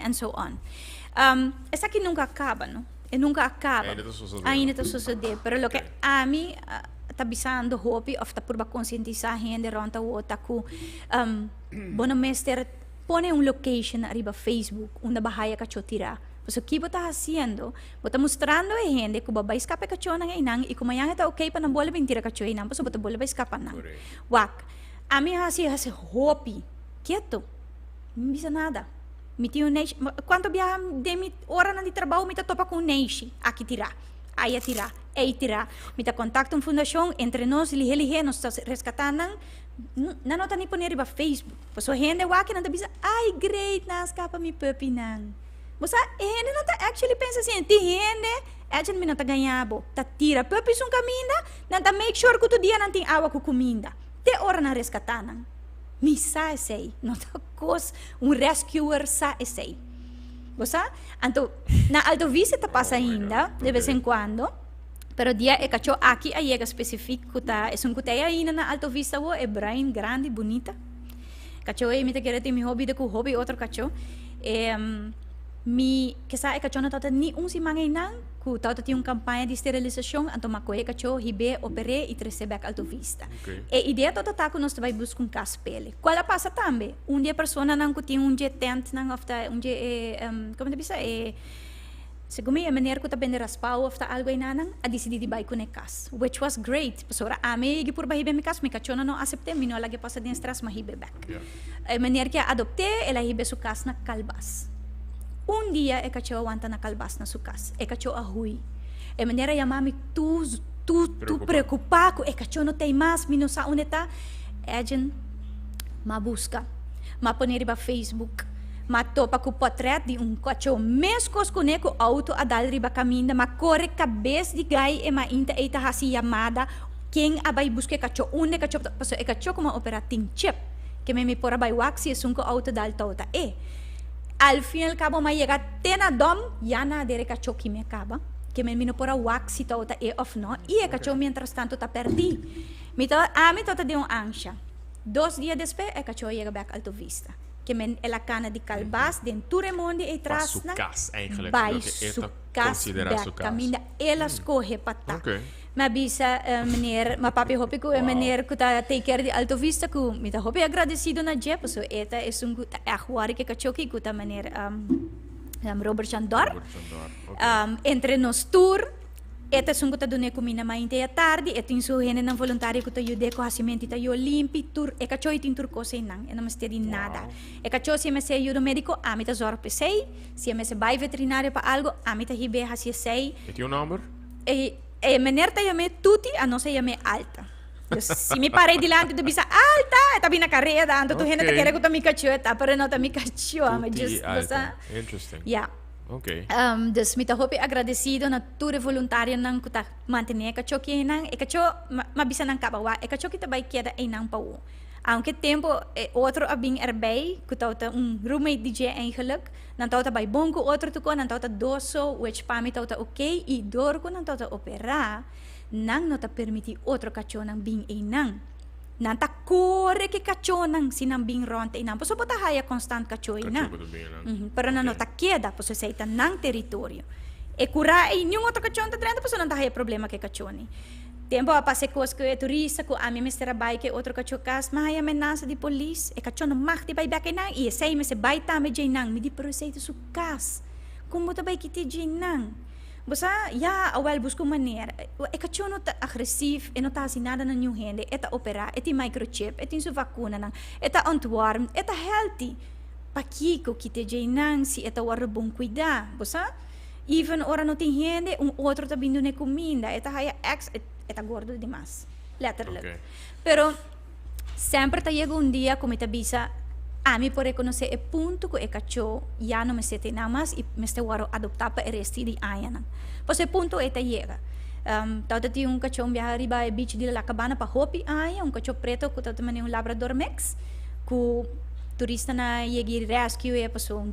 and so on. Esaki nunka a kaba no. E nunka a kaba. Ainda ta sosodé. Ainda ta sosodé. Pero loke ami ta bisando hopi òf ta purba konsientisá hende rònt awor ta ku bo no mester pone un location ariba Facebook unda bo haya kachó tirá. Pasobra ki bo ta hasiendo? Bo ta mustrando e hende ku bo a bai skapa e kachónan einan i ku mañan e ta okey pa nan bolbe bin tira kachó einan pasobra bo ta bolbe bai skapa nan. Wak, ami a hasi hasi hopi ketu. Mi no bisa nada. Mi tin un neishi, kuantu biaha den mi oranan di trabou mi ta topa ku un neishi, aki tirá, aya tirá, ei tirá. Mi ta kontakta un fundashon, entre nos lihe lihe nos ta reskatá nan. Nan no ta ni pone riba Facebook. Pasobra hende wak nan ta bisa, ay great nan a skapa mi puppynan. Bo sa, e hende no ta actually pensa asina. Tin hende, actually mi no ta gaña bo, ta tira puppies un caminda, nan ta make sure cu tur dia nan tin awa cu cuminda, te ora nan rescata nan. Mi sa esey, no ta cos un rescuer sa esey. Bo sa? Anto, na Alto Vista ta pasa ainda, de vez en cuando, pero dia e cacho aki a yega specific cu ta esun cu ta ey ainda na Alto Vista awo, e bruin grandi, bunita. Kachó ei mi ta kere tin mihó bida ku hopi otro kachó. E mi ke sa e kachó no tabata ni un siman einan ku tabata tin un kampaña di sterilisashon, anto m'a kohe e kachó, hib'é, oper'é i tres'é bèk Alto Vista. E idea tabata ta ku nos ta bai buska un kas p'el. Kual a pasa tambe, un di e personanan ku tin un dje tèntnan òf ta un dje e komo ta bisa e Segun mi e meneer ku ta bende raspao of ta algu einanan a disidí di bai ku ne kas, which was great, pasobra ami a yegi purba hib'é mi kas, mi kachónan no asept'é, mi no a lag'é pasa den stress, m'a hib'é bèk. E meneer ke a adopt'é, el a hib'é su kas na Kalbas. Un dia e kachó a wanta na Kalbas na su kas, e kachó a hui. E meneer a yama mi tur tur tur preokupá ku e kachó no t'ei mas, mi no sa unda e ta. Edjean, m'a buska, m'a pone riba Facebook. M'a topa ku pòtrèt di un kachó meskos kuné ku outo a dal riba kaminda. M'a kore kabes di gai e mainta ei ta hasi yamada ken a bai buska e kachó, unda e kachó ta, pasobra e kachó ku m'a operá tin chip, ke mi mi por a bai wak si esun ku outo dal tou ta e. Al fin al kabo m'a yega te na dòm, ya na dere e kachó ki mi a kaba, ke mi mi no por a wak si tou ta e òf nò, i e kachó mientrastantu ta pèrdí. Mi ta, ami tabata den un ansha. Dos dia despues e kachó a yega bèk Alto Vista. Ke men el a kana di Kalbas den tur e mondi ei Pa su trasnan kas eigenlijk, bai loke e su ta kas konsiderá bek su kas. kaminda el a skohe pa ta. Oké. Mi a bisa meneer, mi a papia hopi ku e Wow. meneer ku ta take care di Alto Vista ku mi ta hopi agradesido na dje pasobra e ta esun ku ta ègt wòri ku e kachoki ku ta meneer Robert Chandor. Robert Chandor, oké. Entre nos tur E ta esun ku ta dun'é kuminda mainta i atardi, e tin su hendenan voluntario ku ta yud'é ku hasimentu i ta yo limpi tur, e kachó i tin tur kos einan, e no mester di nada. E kachó si e mester ayuda médiko, ami ta zòrg pa esei, si e mester bai veterinario pa algu, ami ta hib'é hasi esei. E tin un nòmber? E e meneer ta yam'é Tuti, anos a yam'é Alta. Dus si mi para ei dilanti ta bisa Alta, e ta bini na kareda, anto tur hende ta kere ku ta mi kachó e ta, pero e no ta mi kachó, ami Tuti i just, Alta, interesting. Ya. Ok. Dus mi ta hopi agradecido na tur e voluntarionan ku ta mantene e kachó ki einan. E kachó, m'a bisa nan kaba wak, e kachó ki ta bai keda einan pa wo. Aunke tempo e otro a bin erbij, ku tabata un roommate di dje eigenlijk, nan tabata bai bon ku otro tuko, nan tabata doso, which pa mi tabata ok, i dor ku nan tabata operá, nan no ta permití otro kachónan bin einan. Nan ta kore ku e kachónan si nan bin rònt einan. Pasobra bo ta haya konstant kachó einan. Kachó ku ta bin einan. Pero nan no ta keda, pasobra esei ta nan teritorio. E kurá ei niun otro kachó no ta drenta pasobra nan ta haya problema ku e kachónan. Tempu a pasa e kos ku e turista ku ami mester a bai ku e otro kachó kas, mi a haya amenasa di polis. E kachó no mag di bai bèk einan i esei mester bai tambe djeinan. Mi di, pero esei ta su kas. Kon bo ta bai kit'é djeinan? Bo sa, ya, awel buska un manera. E kachó no ta agresief, e no ta hasi nada na niun hende, e ta operá, e tin microchip, e tin su vakunanan, e ta ontwormd, e ta healthy. Pakiko kita djeinan si e ta wòrdu bon kuidá? Bo sa? Even ora no tin hende, un otro ta bin dun'é kuminda, e ta haya ex, e ta gordo dimas, letterlijk. Pero Semper ta yega un dia ku mi ta bisa, Ami por rekonosé e punto ku e kachó ya no mester tei nan mas i mester wòrdu adoptá pa e resti di añanan. Pasobra e punto ei ta yega. Tabata tin un kachó un biaha riba e beach di La Cabana pa hopi aña, un kachó preto ku tabata manera un labrador mix, ku turistanan a yega i rescue e pasobra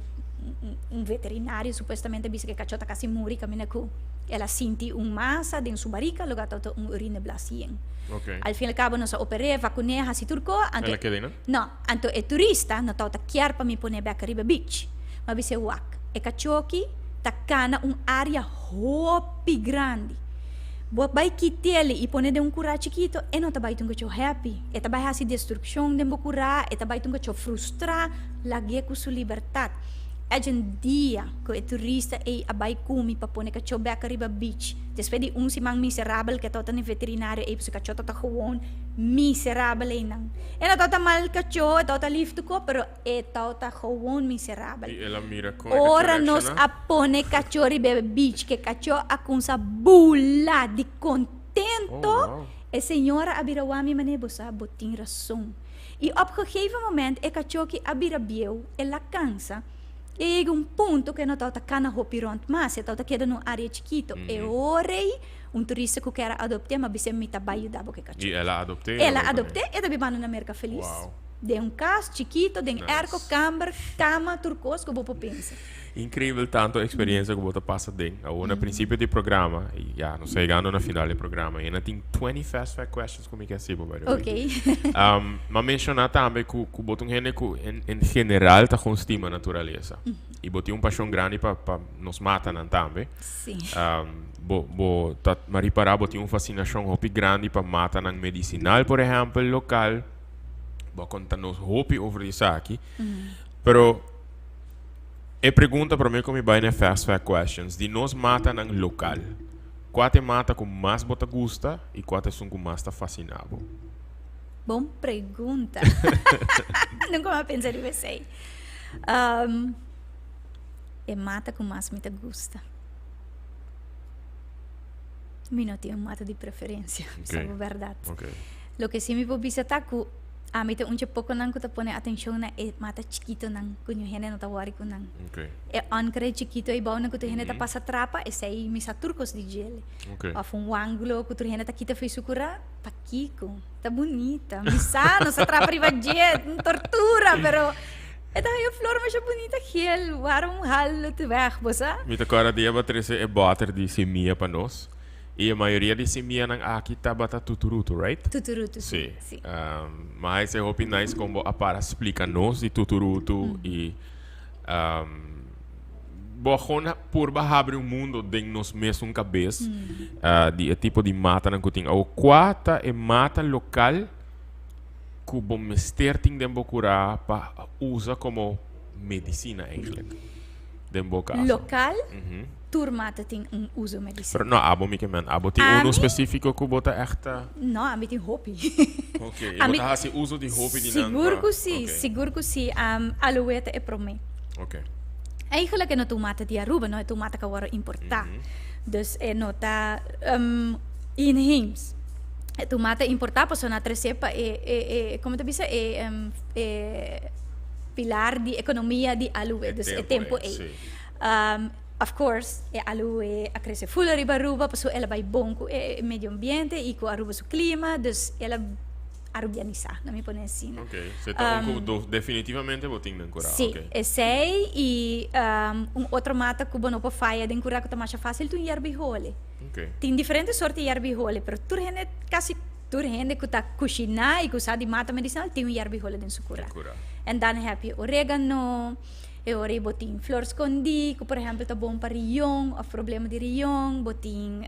un veterinario supuestamente a bisa ku e kachó ta kasi muri kaminda ku el a sinti un masa den su barika, loke tabata un urineblas yen. Ok. Al fin y al cabo nos a oper'é, vacuné, haci tur co, anto. El a keda einan? No, anto e turista no tabata kier pa mi pon'é bek ariba beach. Mi a bis'é, Wak, e cachoki ta cana un area hopi grandi. Bo bai kit'el y pon'é den un curá chikito, e no ta bai ta un cacho happy. E ta bai haci destruccion den bo curá, e ta bai ta un cacho frustrá, lag'é cu su libertad. Ejen dia ku e turista ei a bai ku mi pa pone kachó bek ariba beach. Despues di un siman miserabel ku e tabata na e veterinario ei pasobra kachó tabata gewoon miserabel einan. E no tabata mal kachó, e tabata lif tuko, pero e tabata gewoon miserabel. I el a mira kon e kachó Ora nos reakshoná? a pone kachó riba e beach ku e kachó a kumsa bula di kontento, Oh, wow. e señora a bira wak mi manera, Bo sa, bo tin rason. I op gegeven moment e kachoki a bira bieu, el a kansa, i a yega un punto ku e no tabata kana hopi rònt mas, e tabata keda na un área chikito. E ora ei un turista ku kier a adopt'é m'a bis'é, Mi ta bai yuda bo ku e kachoki. I el a adopt'é? El a adopt'é, e ta bibando na Merka felis. Den un kas chikito, den airco, kamber, kama, tur kos ku bo por pensa. Increíbel tanto experiencia cu bo ta pasa den. Awor na principio di programa, y ya, nos ta yegando na final di programa, y na tin 20 fast fact questions cu mi ke haci bo, by the way. Ok. M'a menciona tambe cu, cu bo ta un hende cu en, en general ta gewoon stima naturaleza. Y bo tin un pasion grandi pa, pa nos matanan tambe. Sí. Bo, bo ta, m'a ripara bo tin un fascinacion hopi grandi pa matanan medicinal, por ehempel, local. Bo a conta nos hopi over di esaki. Pero E pregunta prome ku mi bai na e fast fact questions, di nos matanan lokal, kua ta e mata ku mas bo ta gusta i kua ta esun ku mas ta fasina bo? Bon pregunta. Nunka mi a pensa riba esei. E mata ku mas mi ta gusta. Mi no tin un mata di preferensia, sa bo bèrdat. Loke si mi por bisa ta ku Ami ta un dje poconan cu ta pone atencion na e mata chikitonan cu ñu hende no ta worry cu nan. E onkruid chikito ei bounan cu tur hende ta pasa trapa, esei mi sa tur cos di djele. Of un wanglo cu tur hende ta kita fo'i su cura, pakico? Ta bunita. Mi sa, nos a trapa riba dje, un tortura, pero e ta haña flor masha bunita geel, waarom haal het weg, bo sa? Mi ta corda dia bo a trece e boter di semilla pa nos. Y e mayoria di simianan aki tabata tuturutu, right? Tuturutu, Si. si. Ma esey hopi nice con bo a para splica nos di tuturutu y bo a gewoon purba habri un mundo den nos mesun cabes di e tipo di matanan cu tin. Awo cua ta e mata local cu bo mester tin den bo cura pa usa como medicina eigenlijk? Den bo caso. Local? Tur mata tin un uso medicinal. Pero no, abo mi ke men. Abo tin Ami? uno specifico cu bo ta echt ta. No, ami tin hopi. Ok, y bo Ami ta haci uso di hopi di nan Sigur pa cu si, ok. sigur cu si. Aloe ta e prome. Ok. Eigenlijk e no ta un mata di Aruba, no, e ta un mata cu a worde importa. Dus e no ta inheems. E ta un mata importa pasobra nan a trece pa e, e, e, como ta bisa, e, e pilar di economia di aloe. E Dus e tempo tempo ei, ei. si. Of course, e aloe a crece full ariba Aruba pasobra el a bay bon cu e medio ambiente y cu Aruba su clima, dus el a arubianisa, laat mi pone asina. Ok, so e ta un cu definitivamente bo tin den cura, Si, ok. esey y un otro mata cu bo no por faya den cura cu ta masha facil ta un yerbihole. Ok. Tin diferente soort di yerbihole, pero tur hende, casi tur hende cu ta cushina y cu sa di mata medicinal tin un yerbihole den su cura. Den cura. En dan heb je oregano. E ora ei bo tin flor skondí, ku por ehèmpel ta bon pa rion òf problema di rion. Bo tin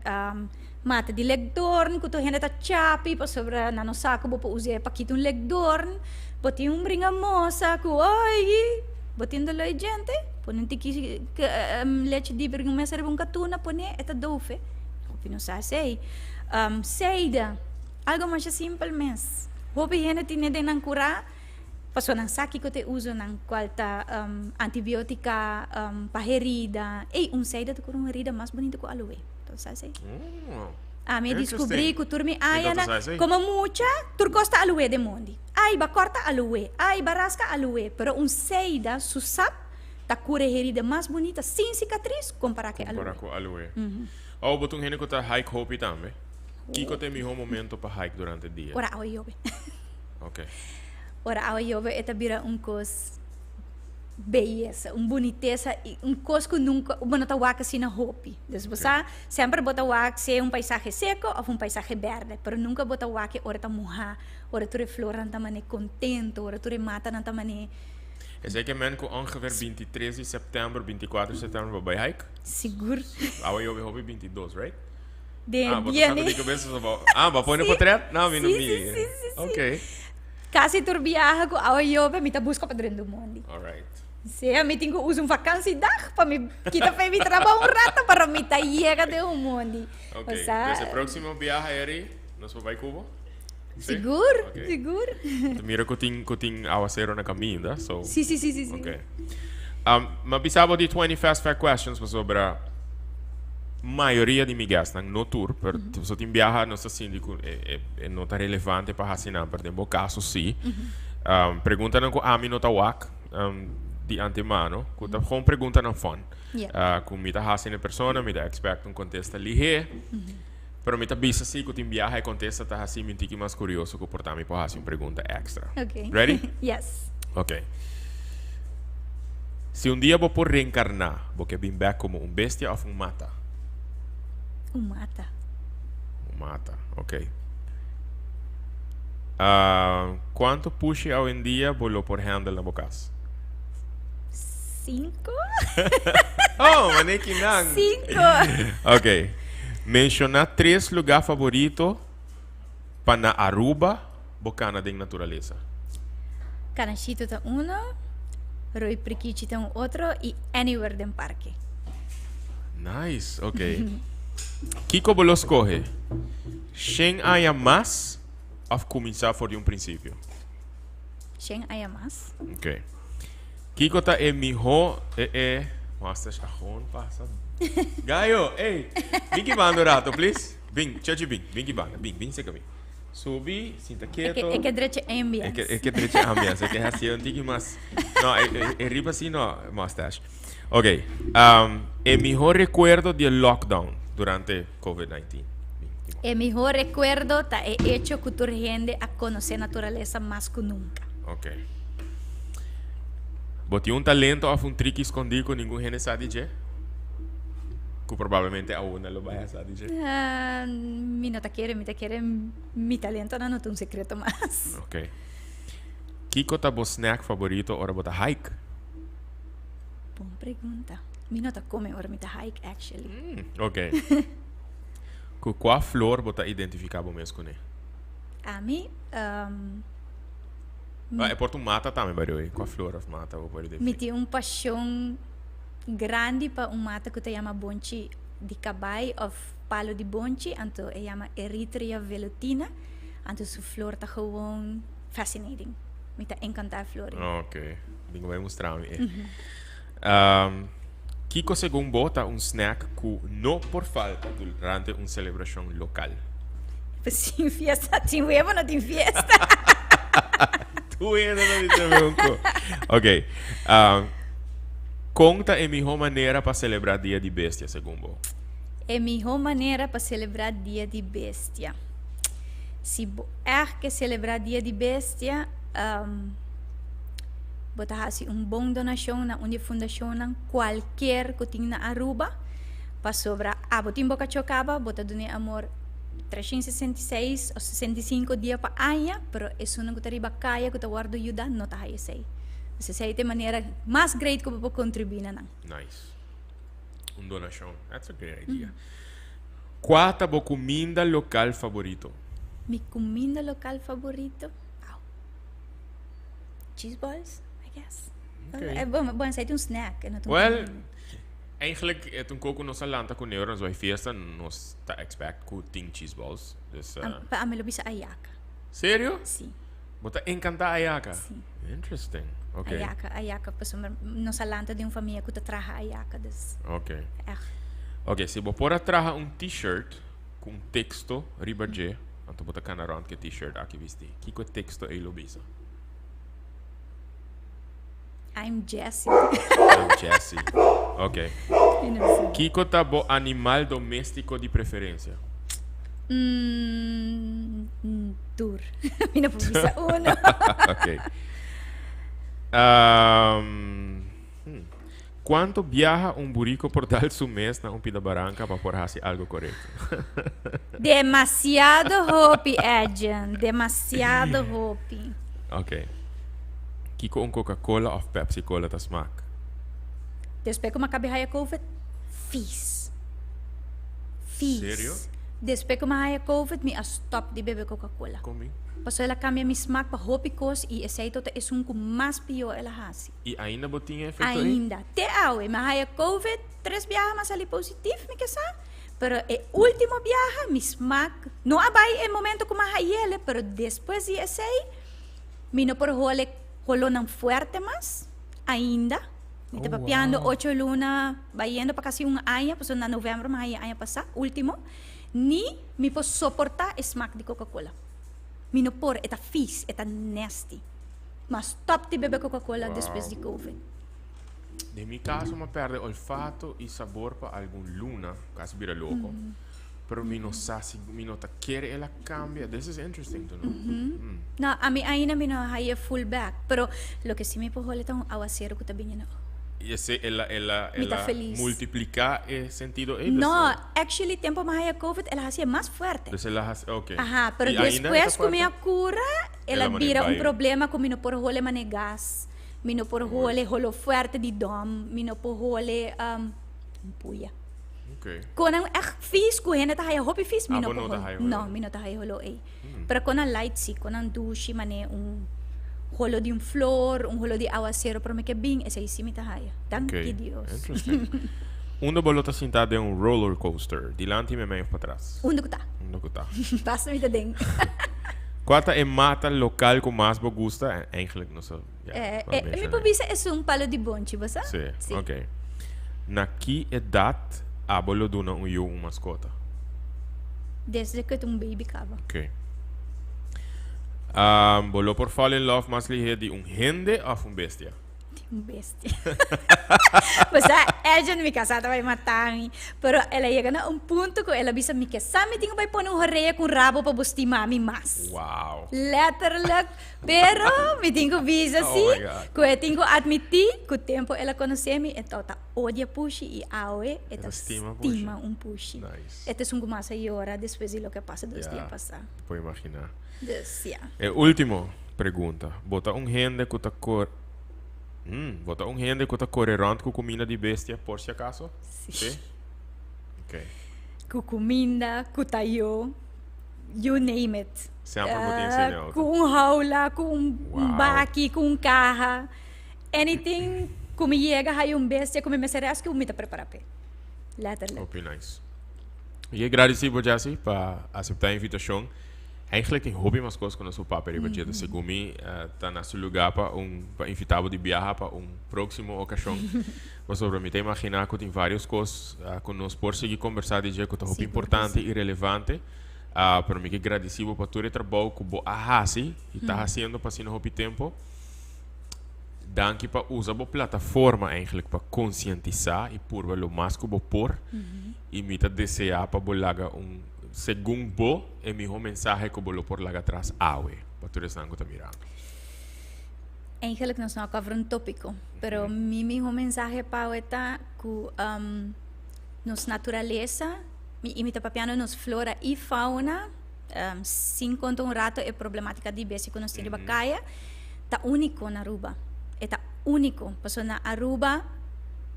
mata di lekdoorn ku tur hende ta chapi pasobra nan no sa ku bo por us'é pa kita un lekdoorn. Bo tin un bringamosa ku oigi bo tin doló e djente, pone un tiki lechi di bringamosa riba un katuna pone e ta dofe. Hopi no sa esei. Seida, algo masha simpel mes. Hopi hende tine den nan kurá. Pasobra nan sa kiko ta e usonan, kual ta antibiotika pa herida. Ey, un seida ta kura un herida mas bunita ku aloe. Bo sa esei? Ami a diskubrí ku tur mi añanan, komo mucha, tur kos ta aloe den mondi. Ay, bo a kòrta aloe, ay, bo a raska aloe, pero un seida su sap ta kura e herida mas bunita sin sikatris kompará ku e aloe. Kompará ku aloe. Oh, bo ta un hende ku ta hike hopi tambe. Kiko ta e mihó momento pa hike durante dia? Ora awa yobe. Ok. Ora awa yobe e ta bira un kos beyesa, un bunitesa i un kos ku nunka bo no ta wak asina hopi. Dus bo sa, semper bo ta wak sea un paisahe seko òf un paisahe bèrdè, pero nunka bo ta wak e ora ta muhá, ora tur e flornan ta man'é kontento, ora tur e matanan ta man'é. Esei ke men ku ongeveer 23 di sèptèmber, 24 di sèptèmber bo bai hike? Sigur. Awa yobe hopi 22, right? De Ah, bo ta viene. saco di cabeza so bo. Ah, bo pone Sí. portret? No, mi no Sí, mi. sí, sí, sí, sí. Ok. Casi tur biaha cu awa yobe mi ta busca pa drenta un mondi. All right. Sea mi tin cu usa un vakantiedag pa mi kita fe mi trabaho un rato pero mi ta yega den un mondi. Ok. O sea, Dus e próximo biaha eri nos por bai Cuba? Sí? Sigur, Ok. sigur. Ta mira cu tin cu tin awacero na caminda, so. Sí, sí, sí, sí, sí. Ok. M'a bisa bo di 20 fast fact questions pasobra mayoria di mi guestnan, no tur, pero so tin biaha nos ta sinti cu e e no ta relevante pa haci nan, pero den bo caso si. Preguntanan cu ami no ta wak di antemano, cu ta gewoon preguntanan fun. Cu mi ta haci na e persona, mi ta expect un contesta lihe. Pero mi ta bisa si cu tin biaha e contesta ta haci mi un tiki mas curioso cu por ta mi por haci un pregunta extra. Ok. Ready? Yes. Ok. Si un dia bo por reencarna, bo ke bin bek como un bestia of un mata? Un mata. Un mata, ok. Uh, cuanto pushi awendia bo lo por handle na bo cas? Cinco. Oh, maneki nan. Cinco. Ok. Menciona tres lugar favorito pa na Aruba bo cana den naturalesa. Canashito ta uno, Rooi Prikichi ta un otro y anywhere den parke. Nice, ok. Kiko bo lo scoge? Shen aña mas of cuminsa for di un principio? Shen aña mas. Ok. Kiko ta e mihó e e Mustache a gewoon pasa. Gayo, ey, bin ki banda un rato, please. Bin, Chechi bin, bin ki banda, bin, bin cerca mi. Subi, sinta keto. E ke drecha ambience. E ke drecha ambience, e ke haci un tiki mas. No, e e riba si no, mustache. Ok, um, e mihó recuerdo di e lockdown durante COVID-19. E mihó recuerdo ta e hecho cu tur hende a conoce naturalesa mas cu nunca. Ok. Bo tin un talento of un triki scondí cu ningun hende sa di dje? Ku probablemente awo nan lo bai a sa di dje. Mi no ta kere, mi ta kere mi talentonan no ta un sekreto mas. Ok. Kiko ta bo snack favorito ora bo ta hike? Bon pregunta. Mi no ta come ora mi ta hike actually. Mm, ok. Ku kua flor bo ta identifica bo mes kuné? Ami, um, Ah, e por ta un mata tambe by the way. Kua flor of mata bo por mi identifica? tin un pasion grandi pa un mata ku ta yama bonchi di kabai of palo di bonchi, anto e yama Erythrea velutina, anto su flor ta gewoon fascinating. Mi ta encanta e flor ei. Ok, bin ku bai mustra mi e. Um, kiko segun bo ta un snack ku no por falta durante un selebrashon lokal? Pues sin fiesta, sin huevo no tin fiesta. Tu hende ta bisa mi un ko. Ok, um, kon ta e mihó manera pa selebrá Dia di Bestia segun bo? E mihó manera pa selebrá Dia di Bestia. Si bo ègt ke selebrá Dia di Bestia, um, bo ta hasi un bon donashon na un di e fundashonnan kualker ku tin na Aruba, pasobra abo tin bo kachó kaba, bo ta dun'é amor 366 òf 65 dia pa aña, pero esunnan ku ta riba kaya ku ta wòrdu yuda no ta haya esei. Pues esei ta e manera mas great ku bo por kontribuí na nan. Nice. Un donashon. That's a great idea. Kua ta bo kuminda lokal faborito? Mi kuminda lokal faborito? Au. Cheese balls, I guess. Okay. Eh, bon, bon, esei ta un snack, e no ta un Well, kuminda. eigenlijk e ta un koko nos a lanta ku neor nos bai fiesta, nos ta expect ku tin cheese balls. Dus, Am- Pa ami lo bisa ayaka. Serio? Si. Bo ta encanta ayaka? Si. Interesting. Ok. Ayaka, ayaka, pasobra nos a lanta den un famia ku ta traha ayaka, dus Ok. echt. Ok, si bo por a traha un t-shirt ku un teksto riba dje, anto bo ta kana rònt ku e t-shirt aki bisti. Kiko e teksto ei lo bisa? I'm Jessie. I'm Jessie. Ok. Mi no sa. Kiko ta bo animal doméstiko di preferensia? Mm, tur. Mi no por bisa uno. Ok. Um, hmm. Cuanto biaha un burico por dal su mes na un pida baranca pa por haci algo corecto? Demasiado hopi, Edjean. Demasiado hopi. Ok. Kiko un Coca-Cola of Pepsi-Cola ta smaak? Despues ku mi a kabe haya covid, vies. Vies. Serio? Despues ku mi a haya covid, mi a stop di bebe Coca-Cola. Kon mi? Pasobra el a kambia mi smaak pa hopi kos i esei tabata esun ku mas pió el a hasi. I ainda bo tin e efecto ei? Ainda. Te awe. Mi a haya covid tres biaha mi a sali positief, mi ke sa. Pero e ultimo biaha mi smaak no a bai e momento ku mi a hayele, pero despues di esei mi no por hole holonan fuerte mas ainda. Mi ta Oh, papiando wow. ocho luna bayendo pa kasi un aña, pasobra na november mi a haya aña pasá, ultimo. Ni mi por soporta e smaak di Coca-Cola. Mi no por, e ta vies, e ta nasty. Ma stop di bebe Coca-Cola despues di Covid. Den mi caso m'a perde olfato y sabor pa algun luna, casi bira loco. Pero mi no sa si mi no ta kere el a cambia. This is interesting to know. No, ami ainda mi no a haya full back. Pero loke si mi por hole ta un awacero cu ta bini na. Y ese el a el a Mi el ta a feliz. multiplica e sentido ey? Dus, No, actually tempo m'a haya Covid el a haci e mas fuerte. Dus el a haci, ok. Aha, pero Y ainda e ta despues cu mi a fuerte? cura El a bira un problema ku mi no por hole mane gas, mi no por hole holo fuerte di dòm, mi no por hole un puya. Kon nan ègt vis ku hende ta haya hopi vis, mi no por hole. No, mi no ta haya holo ei. Pero kon nan light si, kon nan dushi mane un holo di un flor, un holo di awasero prome ke bin, esei si mi ta haya. Danki Dios. Unda bo lo ta sinta den un roller coaster? Dilanti, meimei of patras? Unda ku ta. Unda ku ta. Basta mi ta den. Kua ta e mata lokal ku mas bo gusta? Eigenlijk no sa. Ja, Eh, bo eh, a mi por menshoná. bisa esun palo di bonchi, bo sa? Sí, Sí. ok. Na ki edat abo lo duna un yu un maskota? Desde ku e ta un baby kaba. Ok. Um, bo lo por fall in love mas lihé di un hende òf un bestia? Di un bestia. Basta, Edjean, mi kasá ta bai mata mi. Pero el a yega na un punto ku el a bisa mi ke sa mi tin ku bai pone un horea ku un rabo pa bo stima mi mas. Wow. Letterlijk. Pero mi tin ku bisa Oh si my God. ku e tin ku admití ku tempu el a konosé mi e tabata odia pushi i awe e E ta ta stima pushi. stima un pushi. Nice. E ta esun ku mas a yora despues di loke a pasa 2 dia Ya, pasá. por imaginá. Dus ya. E último pregunta. Bo ta un hende ku ta kor Bo ta un hende ku ta kore rònt ku kuminda di bestia por si akaso? Sí. Sí? Ok. Ku kuminda, ku tayó, you name it. Semper bo tin esei den auto. Ku un haula, ku un Wow. baki, ku un kaha. Anything ku mi yega haya un bestia ku mi mester rescue, mi ta prepara p'e. Letterlijk. Hopi nice. Mi ke gradisí bo, Jessy, pa aseptá e invitashon. Eigenlijk tin hopi mas kos ku nos por papia riba dje. Segun mi ta na su lugá pa un pa invitá bo di biaha pa un próksimo okashon. Pasobra mi ta imaginá ku tin vários kos ku nos por sigui kombersá di dje ku ta hopi importante i relevante. Pero mi ke gradisí bo pa tur e trabou ku bo a hasi i ta hasiendo pa asina hopi tempu. Danki pa usa bo plataforma eigenlijk pa konsientisá i purba lo mas ku bo por. I mi ta deseá pa bo laga un segun bo e miho mensahe ku bo lo por laga atras awe pa tur esnan ku ta mirando? Eigenlijk nos no a cover un tópiko, pero mi miho mensahe pa awe ta ku nos naturalesa, i mi ta papiando nos flora i fauna, sin konta un rato e problematika di bestia ku nos tin riba kaya, ta úniko na Aruba. E ta úniko, pasobra na Aruba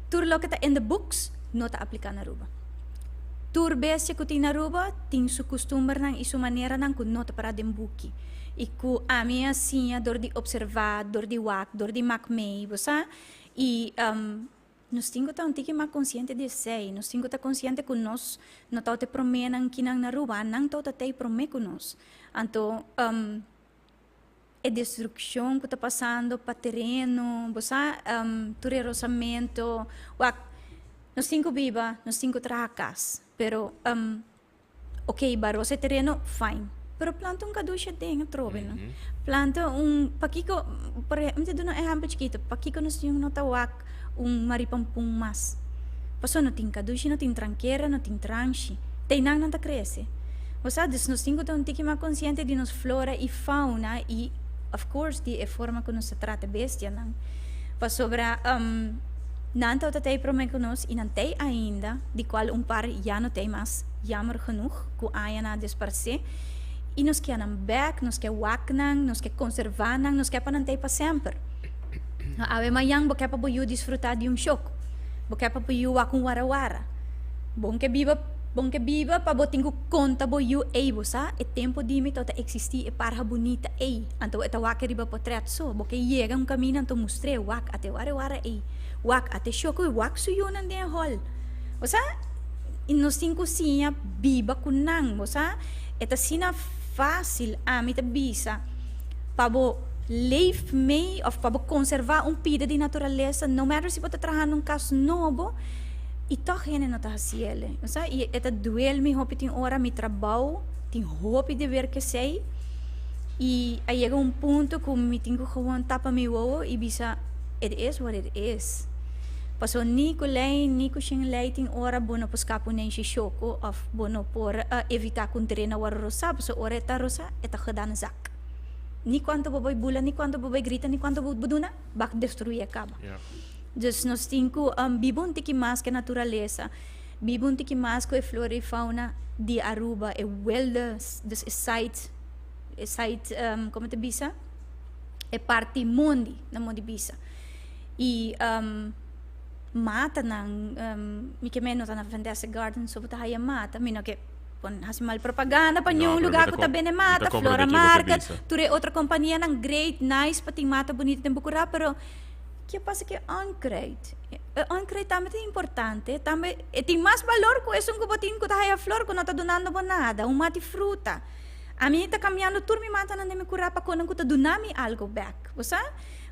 tur loke ta in the books no ta apliká na Aruba. Tur bestia ku tin na Aruba tin su kustumbernan i su maneranan ku no ta pará den buki i ku ami a siña dor di opservá, dor di wak, dor di mak mei, bo sa. I nos tin ku ta un tiki mas konsiente di esei. Nos tin ku ta konsiente ku nos no tabata e proménan kinan na Aruba, nan tabata t'ei promé ku nos. Anto e destrukshon ku ta pasando pa tereno, bo sa, tur e rosamento, wak, nos tin ku biba, nos tin ku traha kas, pero ok, ba rosa e tereno, fine, pero planta un kadusha aden atrobe, no? Planta un, pakiko, por ehempel, mi ta duna un ehempel chikito, pakiko nos tin no ta wak un maripampun mas? Pasobra no tin kadushi, no tin trankera, no tin transhi, te einan nan ta krese. Bo sa, dus nos tin ku ta un tiki mas konsiente di nos flora i fauna i of course di e forma ku nos ta trata bestianan. Pasobra nan tabata t'ei promé ku nos i nan t'ei ainda, di kual un par ya no t'ei mas, jammer genoeg, ku añanan a desparsé. I nos ke nan bèk, nos ke wak nan, nos ke konservá nan, nos ke pa nan t'ei pa semper. Awe mañan bo ke pa bo yu disfrutá di un shok, bo ke pa bo yu wak un warawara. Bon ke biba. Bon ke biba pa bo tin ku konta bo yu ei bo sa e tempu di mi tabata eksistí e parha bunita ei anto e ta wak riba potrèt so bo ke yega un kaminda anto mustr'é wak ate wara wara ei wak ate shoko i wak su yunan den e hòl bo sa i nos tin ku siña biba ku nan bo sa e ta asina fásil ami ta bisa pa bo leef mee òf pa bo konservá un pida di naturalesa no matter si bo ta trahando un kas nobo. I tòg hende no ta hasi el. Bo sa, i e ta duel mi hopi tin ora, mi trabou tin hopi di ber ku esei. I a yega un punto ku mi tin ku gewoon tapa mi wowo i bisa, it is what it is. Pasobra ni ku lei ni ku shin lei tin ora bo no por skapa un nenshi shoko òf bo no por evitá ku un tereno a wòrdu rosá, pasobra ora e ta rosá e ta gedaan zak. Ni kuantu bo bai bula, ni kuantu bo bai grita, ni kuantu bo duna, bak destruí e kaba. Dus nos tin ku biba un tiki mas ku e naturalesa, biba un tiki mas ku e flora i fauna di Aruba, e wilde, dus e site, e site, komo ta bisa? E parti mondi, na mondi bisa. I matanan, mi ke men no ta na Fantastic Garden so bo ta haya mata, mi no ke pon hasi mal propaganda pa niun lugar ku ta bende mata, Flora Market, tur e otro kompanianan, great, nice pa tin mata bunita den Bucura, pero. Ke pasa ku e onkruid? E onkruid tambe ta importante, tambe e tin mas balor ku esun ku bo tin ku ta haya flor ku no ta dunando bo nada, un mati fruta. Ami ta kambiando tur mi matanan den mi kurá pa konan ku ta duna mi algo bèk. Bo sa?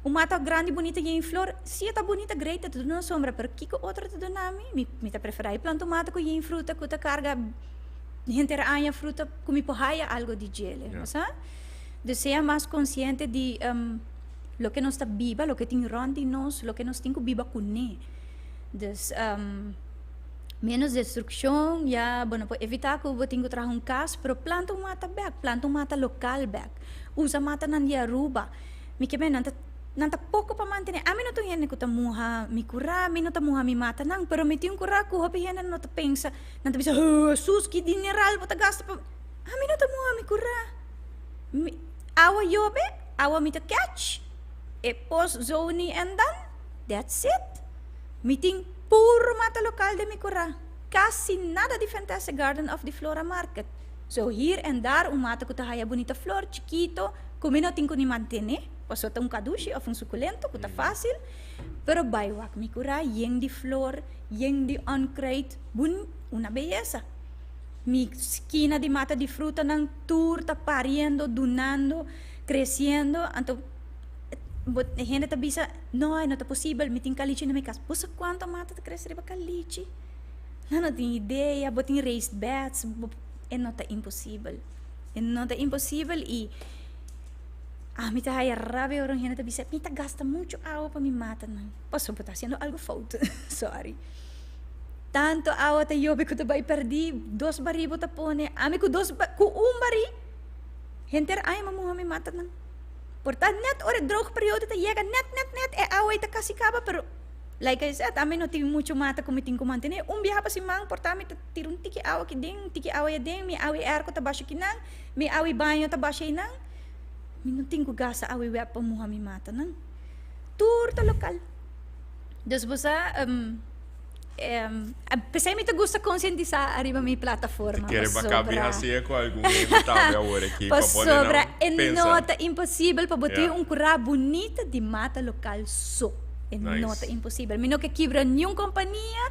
Un mata grandi bunita yen flor, si e ta bunita great e ta duna sombra, pero kiko otro ta duna mi? Mi mi ta preferá e planta un mata ku yen fruta ku ta karga henter aña fruta ku mi por haya algo di djele. Bo sa? Dus sea mas konsiente di. Loke nos ta biba, loke tin rònt di nos, loke nos tin ku biba kuné. Dus menos destruccion, ya bo no por evita cu bo tin cu traha un cas, pero planta un mata bek, planta un mata local bek. Usa matanan di Aruba. Mi ke men nan ta nan ta poco pa mantene. Ami no ta un hende cu ta muha mi cura, mi no ta muha mi matanan, pero mi tin un cura cu hopi hende no ta pensa, nan ta bisa, Jesús, ki dineral bo ta gasta pa. Ami no ta muha mi cura. Mi awa yobe, awa mi ta catch, e pos zoni en dan, that's it. Mi tin puro mata local den mi cura. Casi nada di Fantastic Garden of di Flora Market. So hier en daar un mata cu ta haya bunita flor chikito cu mi no tin cu ni mantene, pasobra ta un cadushi of un suculento cu ta facil, pero bay wak mi cura yen di flor, yen di onkruid, bun una beyesa. Mi skina di mata di frutanan tur ta pariendo, dunando, creciendo, anto bo hende ta bisa, no e no ta posibel, mi tin calichi na mi cas. Bo sa cuanto mata ta crece riba calichi? Nan no tin idea, bo tin raised beds, bo, e no ta imposibel. E no ta imposibel y ami ta haya rabia ora un hende ta bisa, mi ta gasta mucho awa pa mi matanan. Pasobra bo ta haciendo algo fout, sorry. Tanto awa ta yobe cu ta bay perdi, dos bari bo ta pone, ami cu dos, cu un bari, henter aña mi muha mi matanan. Por ta net ora e droog periode ta yega, net, net, net, e awa ei ta casi caba, pero Like I said, ami no tin mucho mata ku mi tin ku mantené. Un biaha pa siman por ta mi ta tira un tiki awa aki den, un tiki awa ei aden, mi awa airco ta basha kinan, mi awa baño ta basha einan. Mi no tin ku gasta awa web pa muha mi matanan. Tur ta lokal. Dus bo sa, p'esei mi ta gusta konsientisá ariba mi plataforma. Ti kere baka bi hasié ku algun hende tambe awor aki pa pone nan Pasobra e pensa. no ta imposibel pa bo tin un kurá bunita di mata lokal so. E no ta imposibel. Mi no ke kibra niun kompania.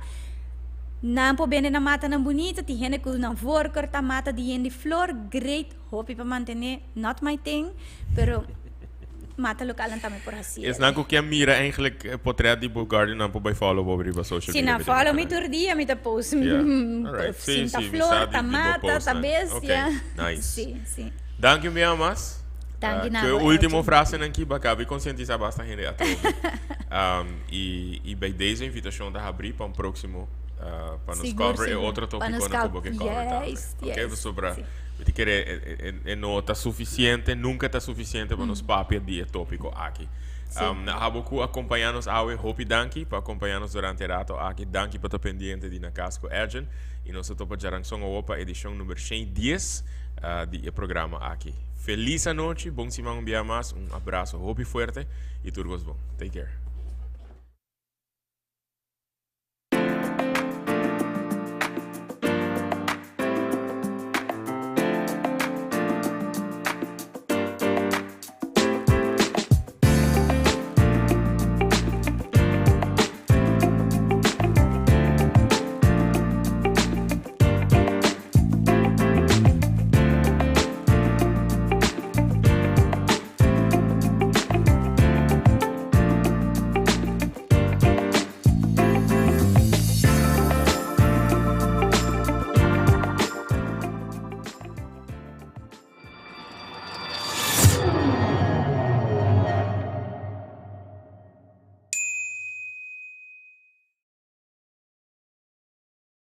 Nan por bende nan matanan bunita. Tin hende ku nan voorkeur ta mata di yen di flor. Great, hopi pa mantené. Not my thing, pero mata lokalnan tambe por hasi. Esnan ku ke mira eigenlijk e potret di bo garden nan por bai follow bo riba social Si media. nan follow mi tur dia mi ta post Yeah. Alright. Si, Si, ta si, mi flor, sa ta di bo mata, ta postnan. bestia. Ok, nice. Si, si. Danki un bia mas. Danki na Ku e bo, ultimo Elgin. frasenan ki bo a kabi konsientisá basta hende atrobe. Um, i, i bij deze invitashon ta habrí pa un próksimo pa nos Sigur, cover e sigur. otro Pa nos tópikonan ku bo ke cover tambe. Juist, Oké, juist. pasobra Si. mi ta kere e, e, e, e no ta sufisiente, nunka ta sufisiente pa nos papia di e tópiko aki. Si. Um, abo ku akompañá nos awe, hopi danki pa akompañá nos durante e rato aki. Danki pa ta pendiente di Na Kas ku Edjean. I nos ta topa djaranson awo pa edishon number 110 di e programa aki. Feliz anochi, bon siman un bia mas, un abrazo hopi fuerte y tur cos bon. Take care.